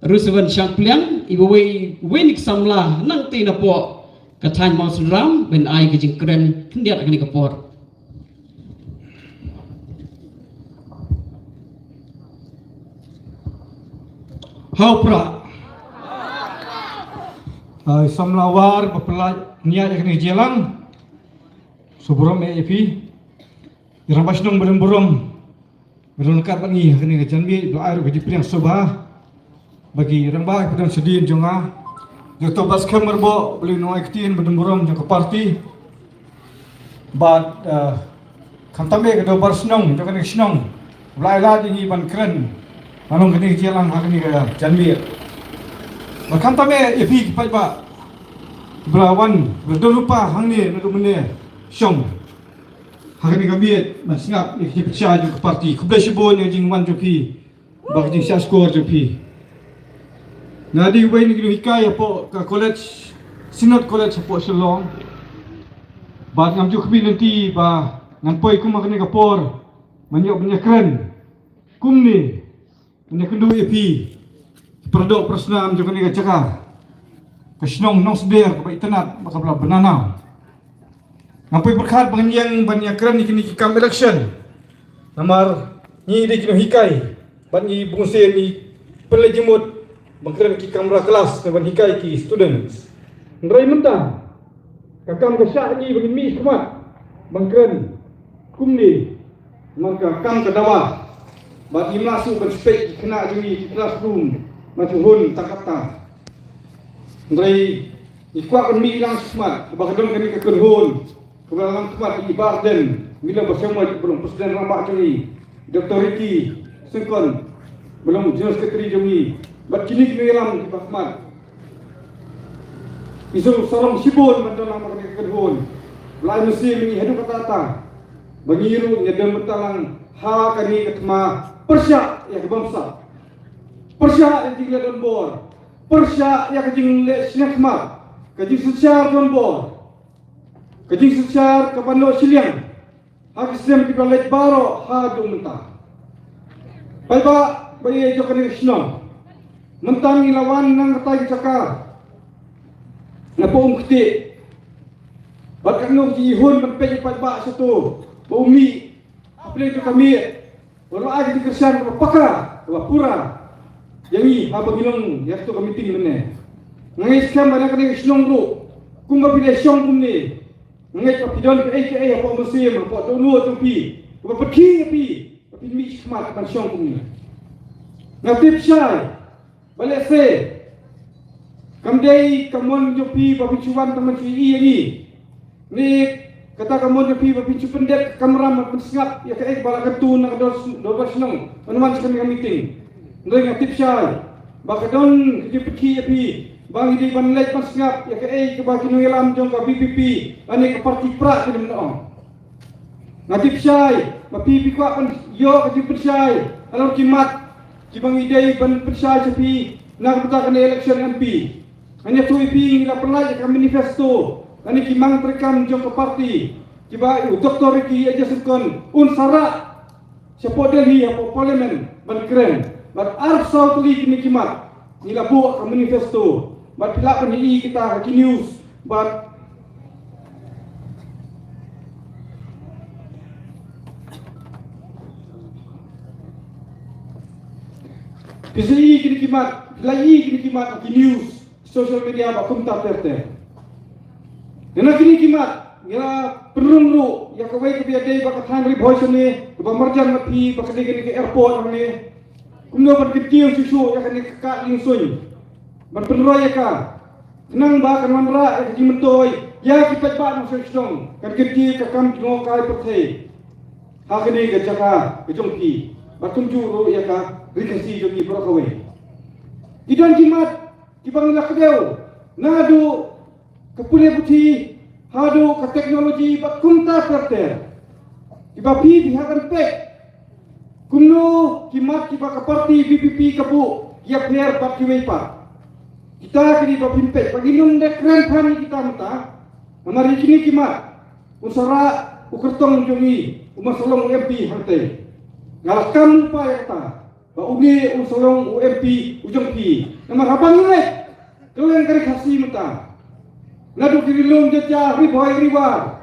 Rusevan Shangpliang, iba wei, wei na ki samla nangtei napoh ka thaiñ Mawsynram ban ai ka jingkren khyndiat ha kane ka por. Hau pra. Ai samla War ba pynlait nia ïa kane ka jingïalang. Sngewburom ïa phi. Ïa rangbah shnong ba don burom ba don ryngkat bad ngi ha kane ka janmiet, ba ai ruh ka jingpdiang sngewbha. Ba ki rangbah kiba don shadien jong nga, jong to ba skhem merbok, ba la nongai ktien ba don burom jong ka party. Bad, eh, khamtam eh ka dorbar shnong jong kane ka shnong ba la ai lad ïa ngi ban kren na long kane ka jingïalang ha kane ka janmiet. Bad khamtam eh ïa phi ki paidbah ba la wan, ba la don lypa hangne naduh mynne shong ha kane ka miet ban sngap ïa ka jingpynshai jong ka party. Khublei shibun ïa ka jingwan jong phi bad ka jingshah shkor jong phi. Nga dei uwei na ki nonghikai hapoh ka college, Synod College hapoh Shillong. Bad ngam ju khmih lynti ba ngan poi kum ha kane ka por ban ïoh ban ïakren kumne. Nga kynduh ïa phi, para doh para snam jong kane ka jaka, ka shnong Nongsder kaba itynnad bad kaba la bnanam. Nga poi pyrkhat ba ngan ïeng ban ïakren ïa kine ki kam election. Namar ngi dei ki nonghikai bad ngi bun sien ngi pynleit jingmut ban kren ki kamra klas ne ban hikai ki students. Hynrei mynta ka kam ka shah ngi ba ngin mih khmat ban kren kumne. Namar ka kam ka dawa bad ngim lah shuh ban peit ki khynnah jong ngi ki classroom ba ju hun tang katta. Hynrei ngi kwah ban mih lang shakhmat ba ka don kane ka kynhun kaba la lang khmat ïa i Bah Ardent Miller Basaiawmoit ba long president rangbah jong ngi, Doktor Ricky Syngkon ba long general secretary jong ngi bad kine ki nongïalam kiba khmat. Ngi sngewsarong shibun ban don lang ha kane ka kynhun. Blei mynsiem ïa ngi haduh katta katta ba ngi ruh ngi don bynta lang ha kane ka thma pyrshah ïa ka bamsap, pyrshah ïa ka jingleh donbor, pyrshah ïa ka jingleh shiliang khmat, ka jingsynshar donbor, ka jingsynshar kaba noh shiliang ha ki snem kiba la leit baroh haduh mynta. Paidbah ba ïeit jong kane ka shnong, mynta ngi la wan na kata ka jaka na Umktieh bad katno ka jingïehun ban peit ïa u paidbah shato ba u mih hapdeng jong ka miet. Wat la ai ka jingkyrshan kaba paka, kaba pura ïa ngi haba ngi long ïa kato ka meeting mynne. Nga ngeit skhem ba na kane ka shnong ruh kumba phi la shong kumne, nga ngeit ba phi don kaei kaei hapoh mynsiem, hapoh dohnud jong phi kaba pynkhih ïa phi ba phin mih shakhmat ban shong kumne. Nga tip shai ba leh se kam dei ka mon jong phi ba phin shu wan tang ban shu ïohi ïa ngi. Ni kata ka mon jong phi ba phin shu pyndep ka kamram ban pynsngap ïa kaei ba la kyntu na ka dor, dorbar shnong ban wan sha kane ka meeting. Hynrei nga tip shai ba ka don ka jingpynkhih ïa phi ba ngi dei ban leit ban sngap ïa kaei kaba ki nongïalam jong ka V P P lane ka party prah ki ong. Nga tip shai ba phi phi kwah ban ïoh ka jingpynshai halor ki mat kiba ngi dei ban pynshai sha phi na ka bynta kane election M P. Ngan ïathuh ïa phi, ngi la pynlait ïa ka manifesto lane ki mang treikam jong ka party kiba u Doktor Ricky A J Syngkon un sa rah shapoh Delhi, hapoh Parliament ban kren. Bad arphew saw tylli kine ki mat ngi la buh ha ka manifesto. Bad phi lah ban ïohi kita ha ki news. Bad phi sa ïohi kine ki mat, phi la ïohi kine ki mat ha ki news, social media bad kumta ter ter. Ïa na kine ki mat ngi la pynrung ruh ïa kawei kaba ïadei bad ka thaiñ Ri Bhoi Sane kaba marjan bad phi, ba ka dei kane ka airport hangne. Kumno ban kyntiew shuh shuh ïa kane ka kad liengsuiñ ban pynroi ïa ka, khnang ba kan wanrah ïa ka jingmyntoi ïa ki paidbah nongshong shnong, kan kyntiew ka kam jngohkai pyrthei ha kane ka jaka ka jong phi, bad kumjuh ruh ïa ka Ri Khasi jong ngi baroh kawei. Ki don ki mat kiba ngi la kdew, naduh ka pule puthi haduh ka teknoloji bad kumta ter ter, kiba phi phi hap ban peit kumno ki mat kiba ka parti V P P ka buh ki ïapher bad kiwei pat. Kita ki dei ba phim peit, ba ngin ym dei kren than ïa kita mynta. Namar ïa kine ki mat un sa rah u kyrtong jong ngi, u Maslong u M P hangtei. Nga la kam lypa ïa kata ba une un sa long u M P u jong phi. Namar haba ngi leit kylleng ka Ri Khasi mynta, naduh ki Ri Lum, Jaintia, Ri Bhoi, Ri War,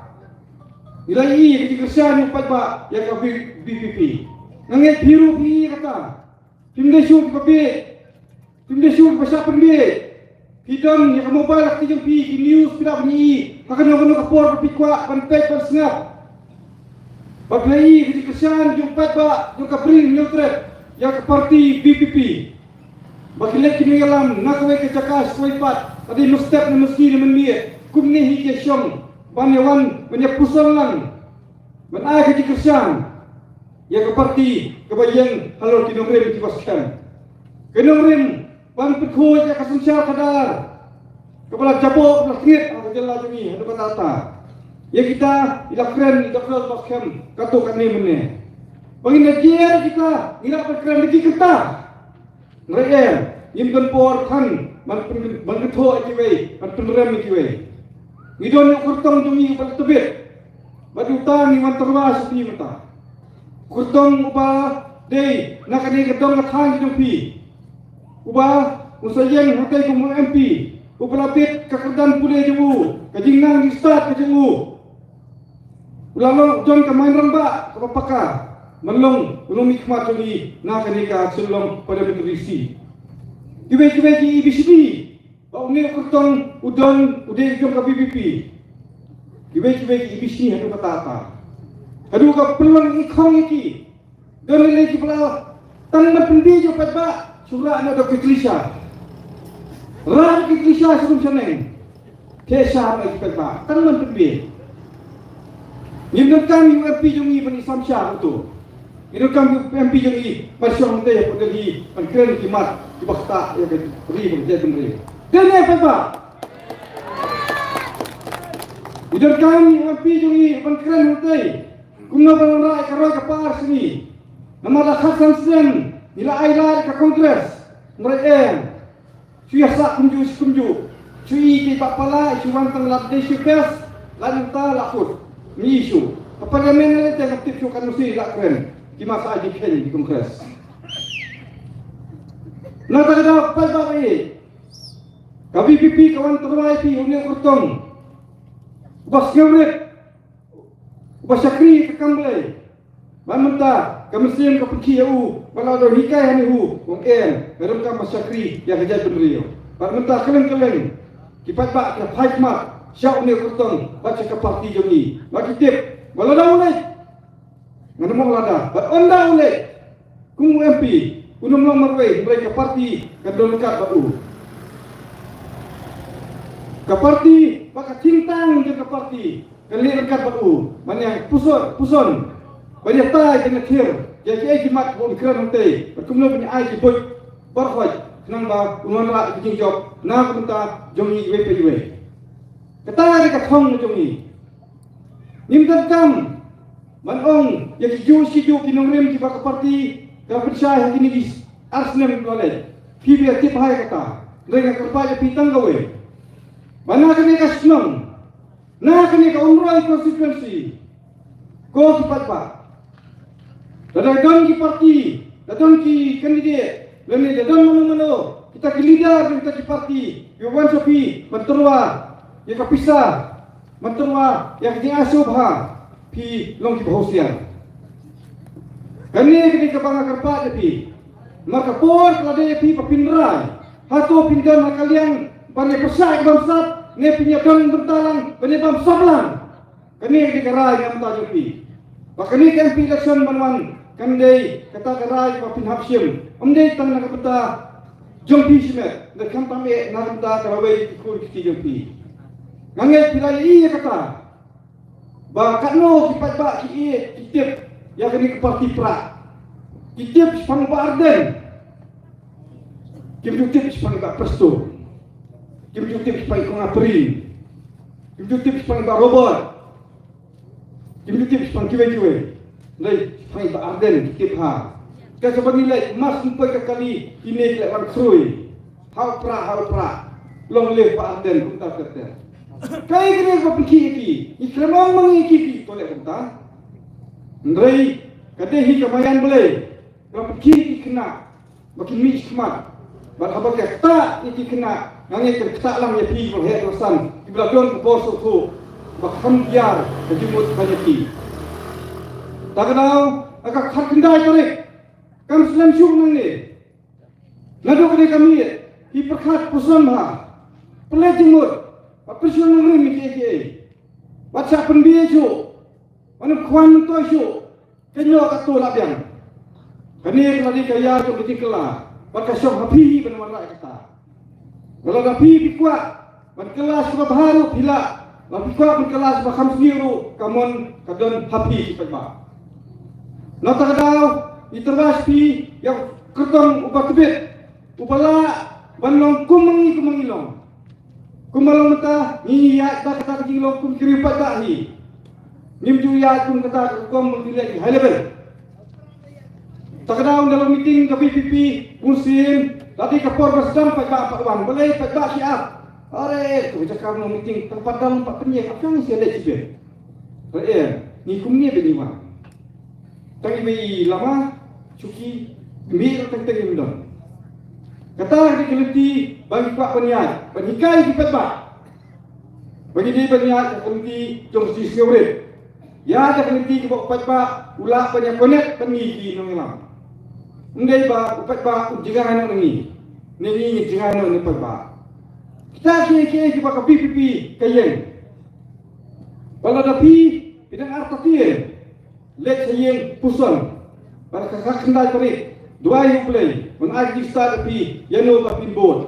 ngi la ïohi ka jingkyrshan u paidbah ïa ka V P P. Nga ngeit phi ruh phi ïohi kata. Phim dei shuh kiba bieit, phim dei shuh kiba shah pynbieit. Phi don ïa ka mobile ha kti jong phi, ki news phi lah ban ïohi ha kano kano ka por ba phi kwah ban peit ban sngap. Ba phi la ïohi ka jingkyrshan jong u paidbah jong ka Bri Hynñiewtrep ïa ka parti V P P. Ba ki leit ki nongïalam na kawei ka jaka sha kawei pat, ka dei mynstep ne mynsngi ne mynmiet, kumne hi ki ïa shong ban ïa wan ban ïa puson lang ban ai ka jingkyrshan ïa ka parti kaba ïeng halor ki nongrim kiba skhem. Ki nongrim ban pynkhuid ïa ka synshar khadar kaba la jaboh, kaba la tngit ha ka jylla jong ngi haduh katta katta. Ïa kita i la kren i dok dok ba skhem katto katne mynne. Ba ngin ïa jer kita, ngi lah ban kren da ki kynta. Hynrei em, ngim don por than ban pyn-, ban kynthoh ïa kiwei, ban pynrem ïa kiwei. Ngi don ïa u kyrtong jong ngi uba la tbit. Bad uta ngi wan tyrwa sha phi mynta. U kyrtong uba dei na kane ka dong ka thaiñ jong phi, uba u sa ïeng hangtei kum u M P, uba la bit ka kyrdan pule jong u, ka jingnang jingstad ka jong u. U la long, don ka main rangbah kaba paka ban long u nongmihkhmat jong ngi na kane ka Shillong Parliamentary Seat. Kiwei kiwei ki ibishni ba une u kyrtong u don, u dei jong ka V P P. Kiwei kiwei ki ibishni haduh katta katta, haduh ka pynlong i khong ïa ki. Don lei lei kiba la tang ban pynbieit ïa u paidbah, shu rah noh da ki klisha. Rah da ki klisha sha rum sha neng. Te sha noh ïa ki paidbah, tang ban pynbieit. Ngim donkam ïa u M P jong ngi ban ïasam sha uto. Ngim donkam ïa u M P jong ngi ban shong hangtei hapoh Delhi ban kren ki mat kiba ktah ïa ka ri bad ka jaitbynriew. Te ne paidbah, ngim donkam ïa u M P jong ngi ban kren hangtei kumno ban wanrah ïa ka roi ka par sha ngi. Namar la khatsan snem ngi la ai lad ïa ka Congress. Hynrei em, shu ïasah kumjuh shu kumjuh. Shu i ki bah pala, shu wan tang lad dei shu best, lad mynta la kut. Ngi shu ha Parliament ne te ngam tip shu kan mesti la kren. Ki ma sa ai jingkheiñ ki Congress. Na ta ka daw pat ba ba i ka V P P ka wan tyrwa ïa phi, une u kyrtong uba sngewrit, uba shakri ka kam Blei. Bad mynta ka mynsiem ka pynkhih ïa u, bad la don hikai ha une u, u ong em, nga donkam ban shakri ïa ka jaitbynriew. Bad mynta kylleng kylleng ki paidbah ki la phai khmat sha une u kyrtong bad sha ka parti jong ngi. Bad ki tip ba lada u leit, ngan ym ong lada, bad ynda u leit kum u M P, un ym long marwei, hynrei ka parti kan don ryngkat bad u. Ka parti bad ka thingtang jong ka parti kan leit ryngkat bad u. Ban ïa puson, puson, ban ïa tai, ban ïa thir ïa kiei ki mat ba un kren hangtei, bad kumno ban ïa ai ki buit barkhot, khnang ba un wanrah ïa ki jingjop na ka bynta jong ngi iwei pa iwei. Kata ka dei ka thong jong ngi. Ngim donkam ban ong ïa kijuh kijuh ki nongrim kiba ka parti ka pynshai ha kine ki ar snem kiba la leit. Phi ba ïa tip bha ïa kata. Hynrei nga kyrpad ïa phi tang kawei, ba na kane ka shnong, na kane ka Umroi constituency, ko ki paidbah, Lada don ki parti, lada don ki candidate, lane lada don mano mano, kita ki leader jong kita ki parti, ki wan sha phi ban tyrwa ïa ka pisa, ban tyrwa ïa ka jingaisubha, phi long kiba husiar. Kane ka dei kaba nga kyrpad ïa phi. Namar ka por ka la dei ïa phi ba phin rai. Hato phin don ha ka liang ban ïa pyrshah ïa ka bamsap, ne phin ïa don bynta lang ban ïa bamsap lang. Kane ka dei ka rai na ka bynta jong phi. Ba kane ka M P election ban wan kan dei kata ka rai ba phin hap shim. Ym dei tang na ka bynta jong phi shimet, hynrei khamtam eh na ka bynta ka lawei ki khun ki kti jong phi. Nga ngeit phi la ïohi ïa kata. Ba katno ki paidbah ki ïeit, ki tip ïa kane ka parti Prah. Ki tip shaphang Bah Ardent. Kim ju tip shaphang Bah Prestone. Kim ju tip shaphang Kong Apri. Kim ju tip shaphang Bah Robert. Kim ju tip shaphang kiwei kiwei. Hynrei shaphang Bah Ardent ki tip ha. Ka jong ba ngi leit, mas ngi poi ka kali, kine ki leit wan khrui. Ha u Prah, ha u Prah. Long live Bah Ardent, kumta kumta. Kaei kane ba pynkhih ïa ki? Ngi khlem ong ma ngi ïa ki, ki to leh kumta. Hynrei ka dei hi ka maïan Blei. Ba pynkhih ïa ki khynnah ba kin mih shakhmat. Bad haba ki ktah ïa ki khynnah, nga ngeit kin ktah lang ïa phi kiba heh kiba san, kiba la don ka bor sngewthuh ba kham biar ka jingmut ban ïa phi. Ta ka daw, ha ka khatkhyndai tarik, kam slem shuh nangne. Naduh kane ka miet, ki pyrkhat pyrshang bha. Pynleit jingmut, ba pynshong nongrim ïa kiei kiei. Bad shah pynbiej shuh, ban ym khwan myntoi shuh. Kynnoh katto la biang. Kane ka la dei ka ïa jong ka jingkylla. Bad ka shong ha phi hi ban wanrah ïa kata. Lada phi phi kwah ban kylla sha kaba bha ruh phi lah. Lada phi kwah ban kylla sha kaba kham sniew ruh, ka mon ka don ha phi ki paidbah. Na kata ka daw, ngi tyrwa sha phi ïa u kyrtong uba tbit, uba lah ban long kum ma ngi, kum ma ngi long. Kumba long mynta, ngi ïaid da kata ka jinglong kum ki riew paidbah hi. Ngim ju ïaid kum kata ka rukom ba ngi leh ki high level. Ta ka daw ynda long meeting ka V P P, bun sien, la dei ka por ba sdang paidbah pat wan, balei paidbah shu ap. Are, to jaka long meeting, tang pat dang pat pynïeng, ap kang sien leh sibit. Re, ngi kumne ba ngi wan. Tang iwei i lama, shuki, mih ruh teng teng im don. Kata ka dei ka lynti ba ngi kwah ban ïaid, ban hikai ki paidbah. Ba ngi dei ban ïaid ka lynti jong ka jingsngewrit. Ïaid ka lynti kaba u paidbah u lah ban ïa connect bad ngi ki nongïalam. Ym dei ba u paidbah un jngai noh na ngi, ne ngi ngin jngai noh na u paidbah. Kita kiei kiei kiba ka V P P ka ïeng. Ba lada phi, phi dang artatien. Leit sha ïing puson. Bad ka khatkhyndai tarik, duwai ïa U Blei ban ai jingstad ïa phi ïa no ba phin bud.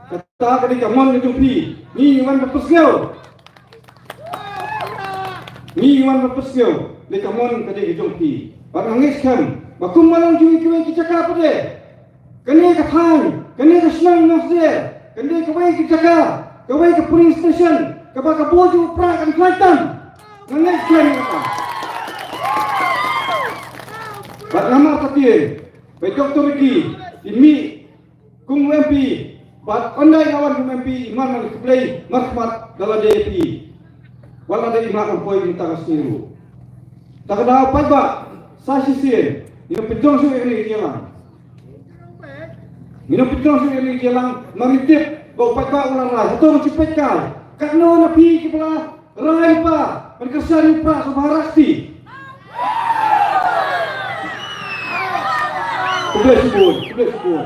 Kata ka dei ka mon ka jong phi. Ngi ngi wan ban pynsngew. Ngi ngi wan ban pynsngew. Dei ka mon ka dei ka jong phi. Bad nga ngeit skhem ba kumba long jong kiwei ki jaka pat de. Kane ka thaiñ, kane ka shnong Nongstoiñ, kane kawei ka jaka, kawei ka polling station, kaba ka bor jong u Prah kan khlaiñ tam. Nga ngeit skhem ïa kata. Bad namar kata, ba i Doctor Ricky i mih kum u M P, bad ynda i la wan kum u M P i man man khublei markhmat da lade ïa phi. Wat la dei i mah ban poi mynta ka sngi ruh. Ta ka daw paidbah, sa shisien, ngin ym pynjong shuh ïa kane ka jingïalang. Ngin ym pynjong shuh ïa kane ka jingïalang, namar ngi tip ba u paidbah u la rai, hato ngi shu peit kai. Katno na phi kiba la rai lypa ban kyrshan ïa u Prah sha Bharat Shakti? Khublei shibun, khublei shibun.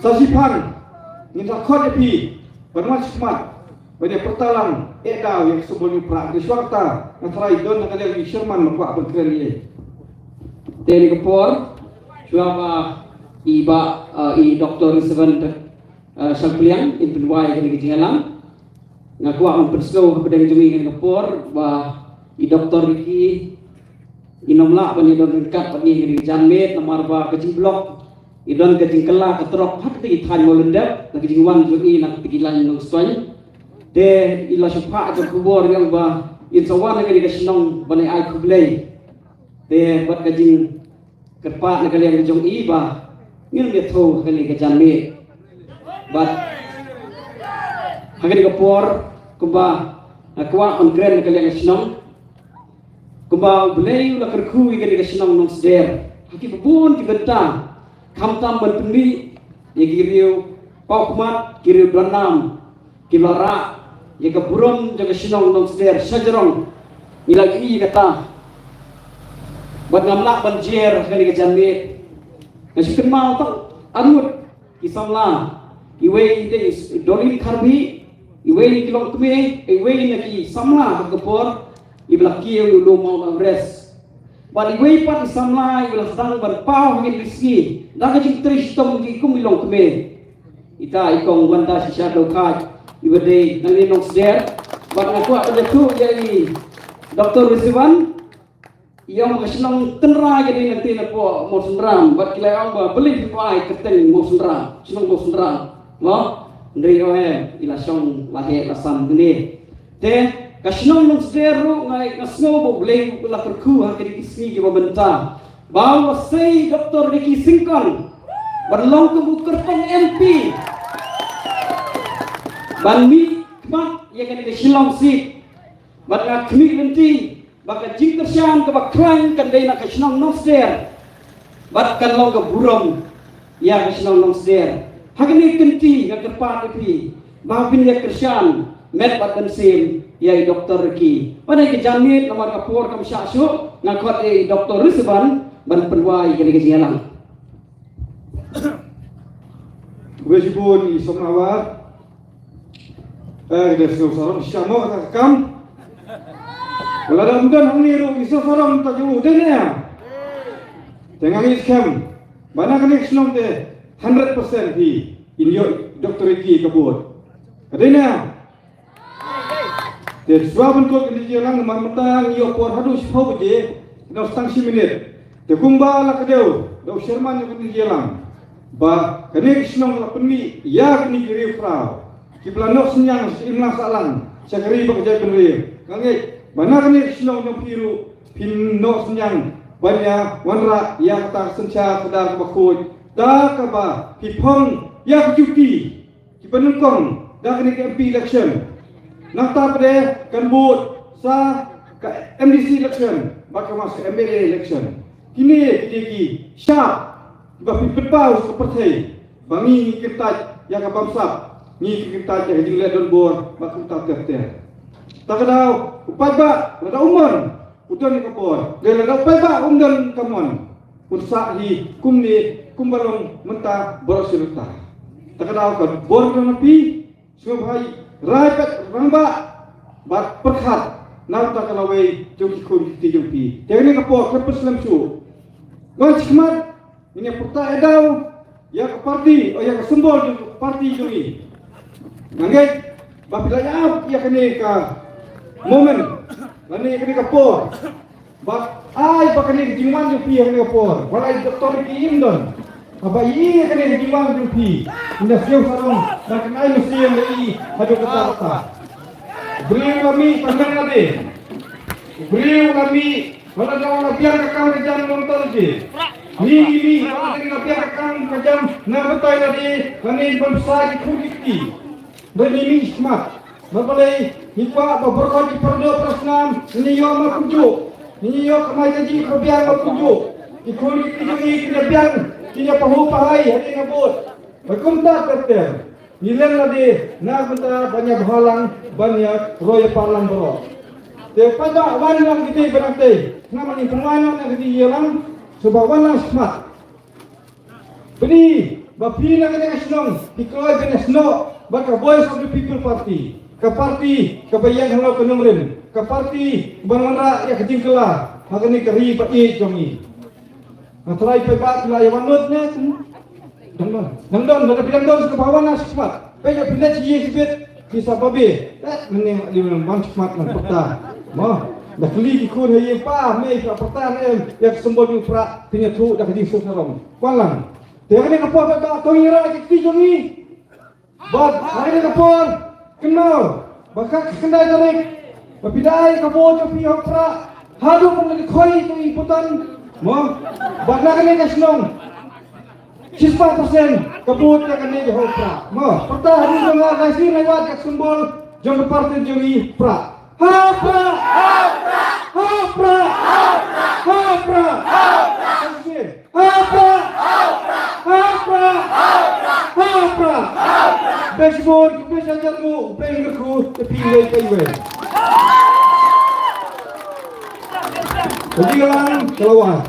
Sa shiphang, ngin sa khot ïa phi ban wan shakhmat. Ban ïa pyrta lang, eh, daw ïa ka symbol u Prah. Te shuwa kata, nga tharai don na ka liang i Sherman ba kwah ban kren ïa. Te kane ka por, shuwa ba i Bah, eh, i Doctor Seven, eh, Shangpliang, in pynwai ïa kane ka jingïalang. Nga kwah ban pynsngew hapdeng jong ngi kane ka por ba i Doctor Ricky i nym lah ban ïa don ryngkat bad ngi ha kane ka janmiet namar ba ka jingblok i don ka jingkylla ka trok ha kata ki thaiñ Mawlyndep, na ka jingwan jong i na kata ki lain Nongstoiñ. Te i la shu phah ka khubor ïa nga ba in sa wan ha kane ka shnong ban ai khublei. Te bad ka jingkyrpad na ka liang jong i ba ngin ïathuh ha kane ka janmiet. Bad ha kane ka por kumba nga kwah ban kren na ka liang ka shnong. Kumba U Blei u la kyrkhu ïa kane ka shnong Nongsder ha kiba bun ki bynta, khamtam ban pynmih ïa ki riew paw khmat, ki riew don nam, kiba la rah ïa ka burom jong ka shnong Nongsder sha jrong. Ngi la ïohi ïa kata bad ngam lah ban jer ha kane ka janmiet. Nga shu kynmaw tang arngut ki samla, iwei dei Dolin Kharbi, iwei na ki longkmie, iwei na ki samla ha ka por iba la kiew ïa u lum Mount Everest. Bad iwei pat i samla iba la sdang ban paw ha kine ki sngi da ka jingtrei shitom jong ki kum i longkmie, ita i kong Wanda Shisha Dokhaj, iba dei nangne Nongsder. Bad nga kwah ban ïathuh ïa i Doctor Risivan, i ong ba ka shnong Tynrai ka dei na tei na poh Mawsynram, bad ki la ong ba balei phi ai kyrteng Mawsynram, shnong Mawsynram. Mo, hynrei ong em, i la shong la heh la san kane. Te ka shnong Nongsder ruh nga, nga sngew ba U Blei u la kyrkhu ha kine ki sngi kiba mynta ba u la sei Doctor Ricky Syngkon ban long kum u kyrtong M P ban mih khmat ïa kane ka Shillong seat. Bad nga khmih lynti ba ka jingkyrshan kaba khlaiñ kan dei na ka shnong Nongsder bad kan long ka burom ïa ka shnong Nongsder. Ha kane ka kynti nga kyrpad ïa phi ba phin ïa kyrshan met bad mynsiem ïa i Doctor Ricky. Bad ha ka janmiet namar ka por kam shah shuh, nga khot ïa i Doctor Risivan ban pynwai ïa kane ka jingïalang. Khublei shibun i Samla War. Eh, da sngewsarong shisha mo kata ka kam. Lada ym don hangne ruh ki sngewsarong ta jong u dei ne. Te nga ngeit skhem ba na kane ka shnong te hundred percent hi in ïoh Doctor Ricky ka vote. Ka dei ne. Te shuwa ban kut kane ka jingïalang namar mynta ngi ïoh por haduh shiphew baje, nang stang shi minit. Te kumba la kdew da u chairman jong kane ka jingïalang ba kane ka shnong la pynmih ïa kine ki riew phraw kiba la noh synñiang sha imlang sahlang sha ka ri bad ka jaitbynriew. Nga ngeit ba na kane ka shnong jong phi ruh phin noh synñiang ban ïa wanrah ïa kata ka synshar khadar kaba khuid da kaba phi phong ïa ka juti kiba nyngkong da kane ka M P election. Nangta pat de kan bud sa ka M D C election bad ka mas ka M L A election. Kine ki dei ki shap ba phi pynpaw sha ka pyrthei ba ngi ngi kyntait ïa ka bamsap, ngi ngi kyntait ïa ka jingleh donbor bad kumta ter ter. Ta ka daw u paidbah lada u mon u don ïa ka bor, lada u paidbah um don ka mon un sah hi kumne kumba long mynta baroh shi rta. Ta ka daw ka bor ka don na phi, sngewbha rai bad rangbah bad pyrkhat na bynta ka lawei jong ki khun ki kti jong phi. Te kane ka por khlem pynslem shuh, wan shakhmat ngin ïa pyrta ïa daw ïa ka party, ïa ka symbol jong ka party jong ngi. Nga ngeit ba phi la ïap ïa kane ka moment lane ïa kane ka por. Bad ai ba kane ka jingwan jong phi ha kane ka por, wat la i Doctor Ricky im don, haba i ïa kane ka jingwan jong phi, ynda siew sarong ba kan ai mynsiem ïa i haduh katta katta. Briew la mih tang lade, briew la mih, wat la dang la biang ka kam ka jam na bynta lade. Ngi ngi mih wat la dang la biang ka kam ka jam na bynta lade, lane ban pynshai ki khun ki kti. Ba ngi mih shakhmat. Namar balei? Ngi kwah ba baroh ki para doh para snam ngin ïoh markumjuh. Ngin ïoh kamai kajih kaba biang markumjuh. Ki khun ki kti jong ngi kin ïa biang, kin ïa pahuh pahai hadien ka vote. Ba kumta ter ter ngi leh lade na ka bynta ban ïa bhalang, ban ïa roi ïa par lang baroh. Te paidbah, wan lang kti ba nangtei. Nga ma ngin pynwan lang na kti ïa lang. Shuwa ba wan lang shakhmat. Bni ba phi na kane ka shnong phi kloi ban ïasnoh bad ka Voice of the People Party, ka party kaba ïeng halor ka nongrim, ka party kaba wanrah ïa ka jingkylla ha kane ka ri ba ïeit jong ngi. Nga tharai paidbah phi la ïa wan lut ne? Dang don, dang don, lada phi dang don sngewbha wan na shakhmat. Peit ïa phi leit sha ïing shibit, phi sa babe. Eh, mynne nga dei ban wan shakhmat ngan pyrta. Mo, da kylli ki khun ha ïing, pa mei phi la pyrta ne em ïa ka symbol jong u prah? Phin ïathuh da ka jingsuk sarong. Wan lang. Te ha kane ka por ba to ngi rah ïa ki kti jong ngi. Bad ha kane ka por kynmaw ba ka khyndai tarik ba phi dei ka vote jong phi ha u prah. Haduh ban da khoi to i putan. Mo, bad na kane ka shnong shispah percent ka vote ka kane ka ha u prah. Mo, pyrta haduh jong nga, ka shnong ngai wat ka symbol jong ka party jong i prah. Ha u prah. Ha u Prah! Ha u Prah! Ha u Prah! Ha u Prah! Ha u Prah! Bishmut, bishajat mu, bengku, tepi wei, tepi wei. Lagi lang, keluar.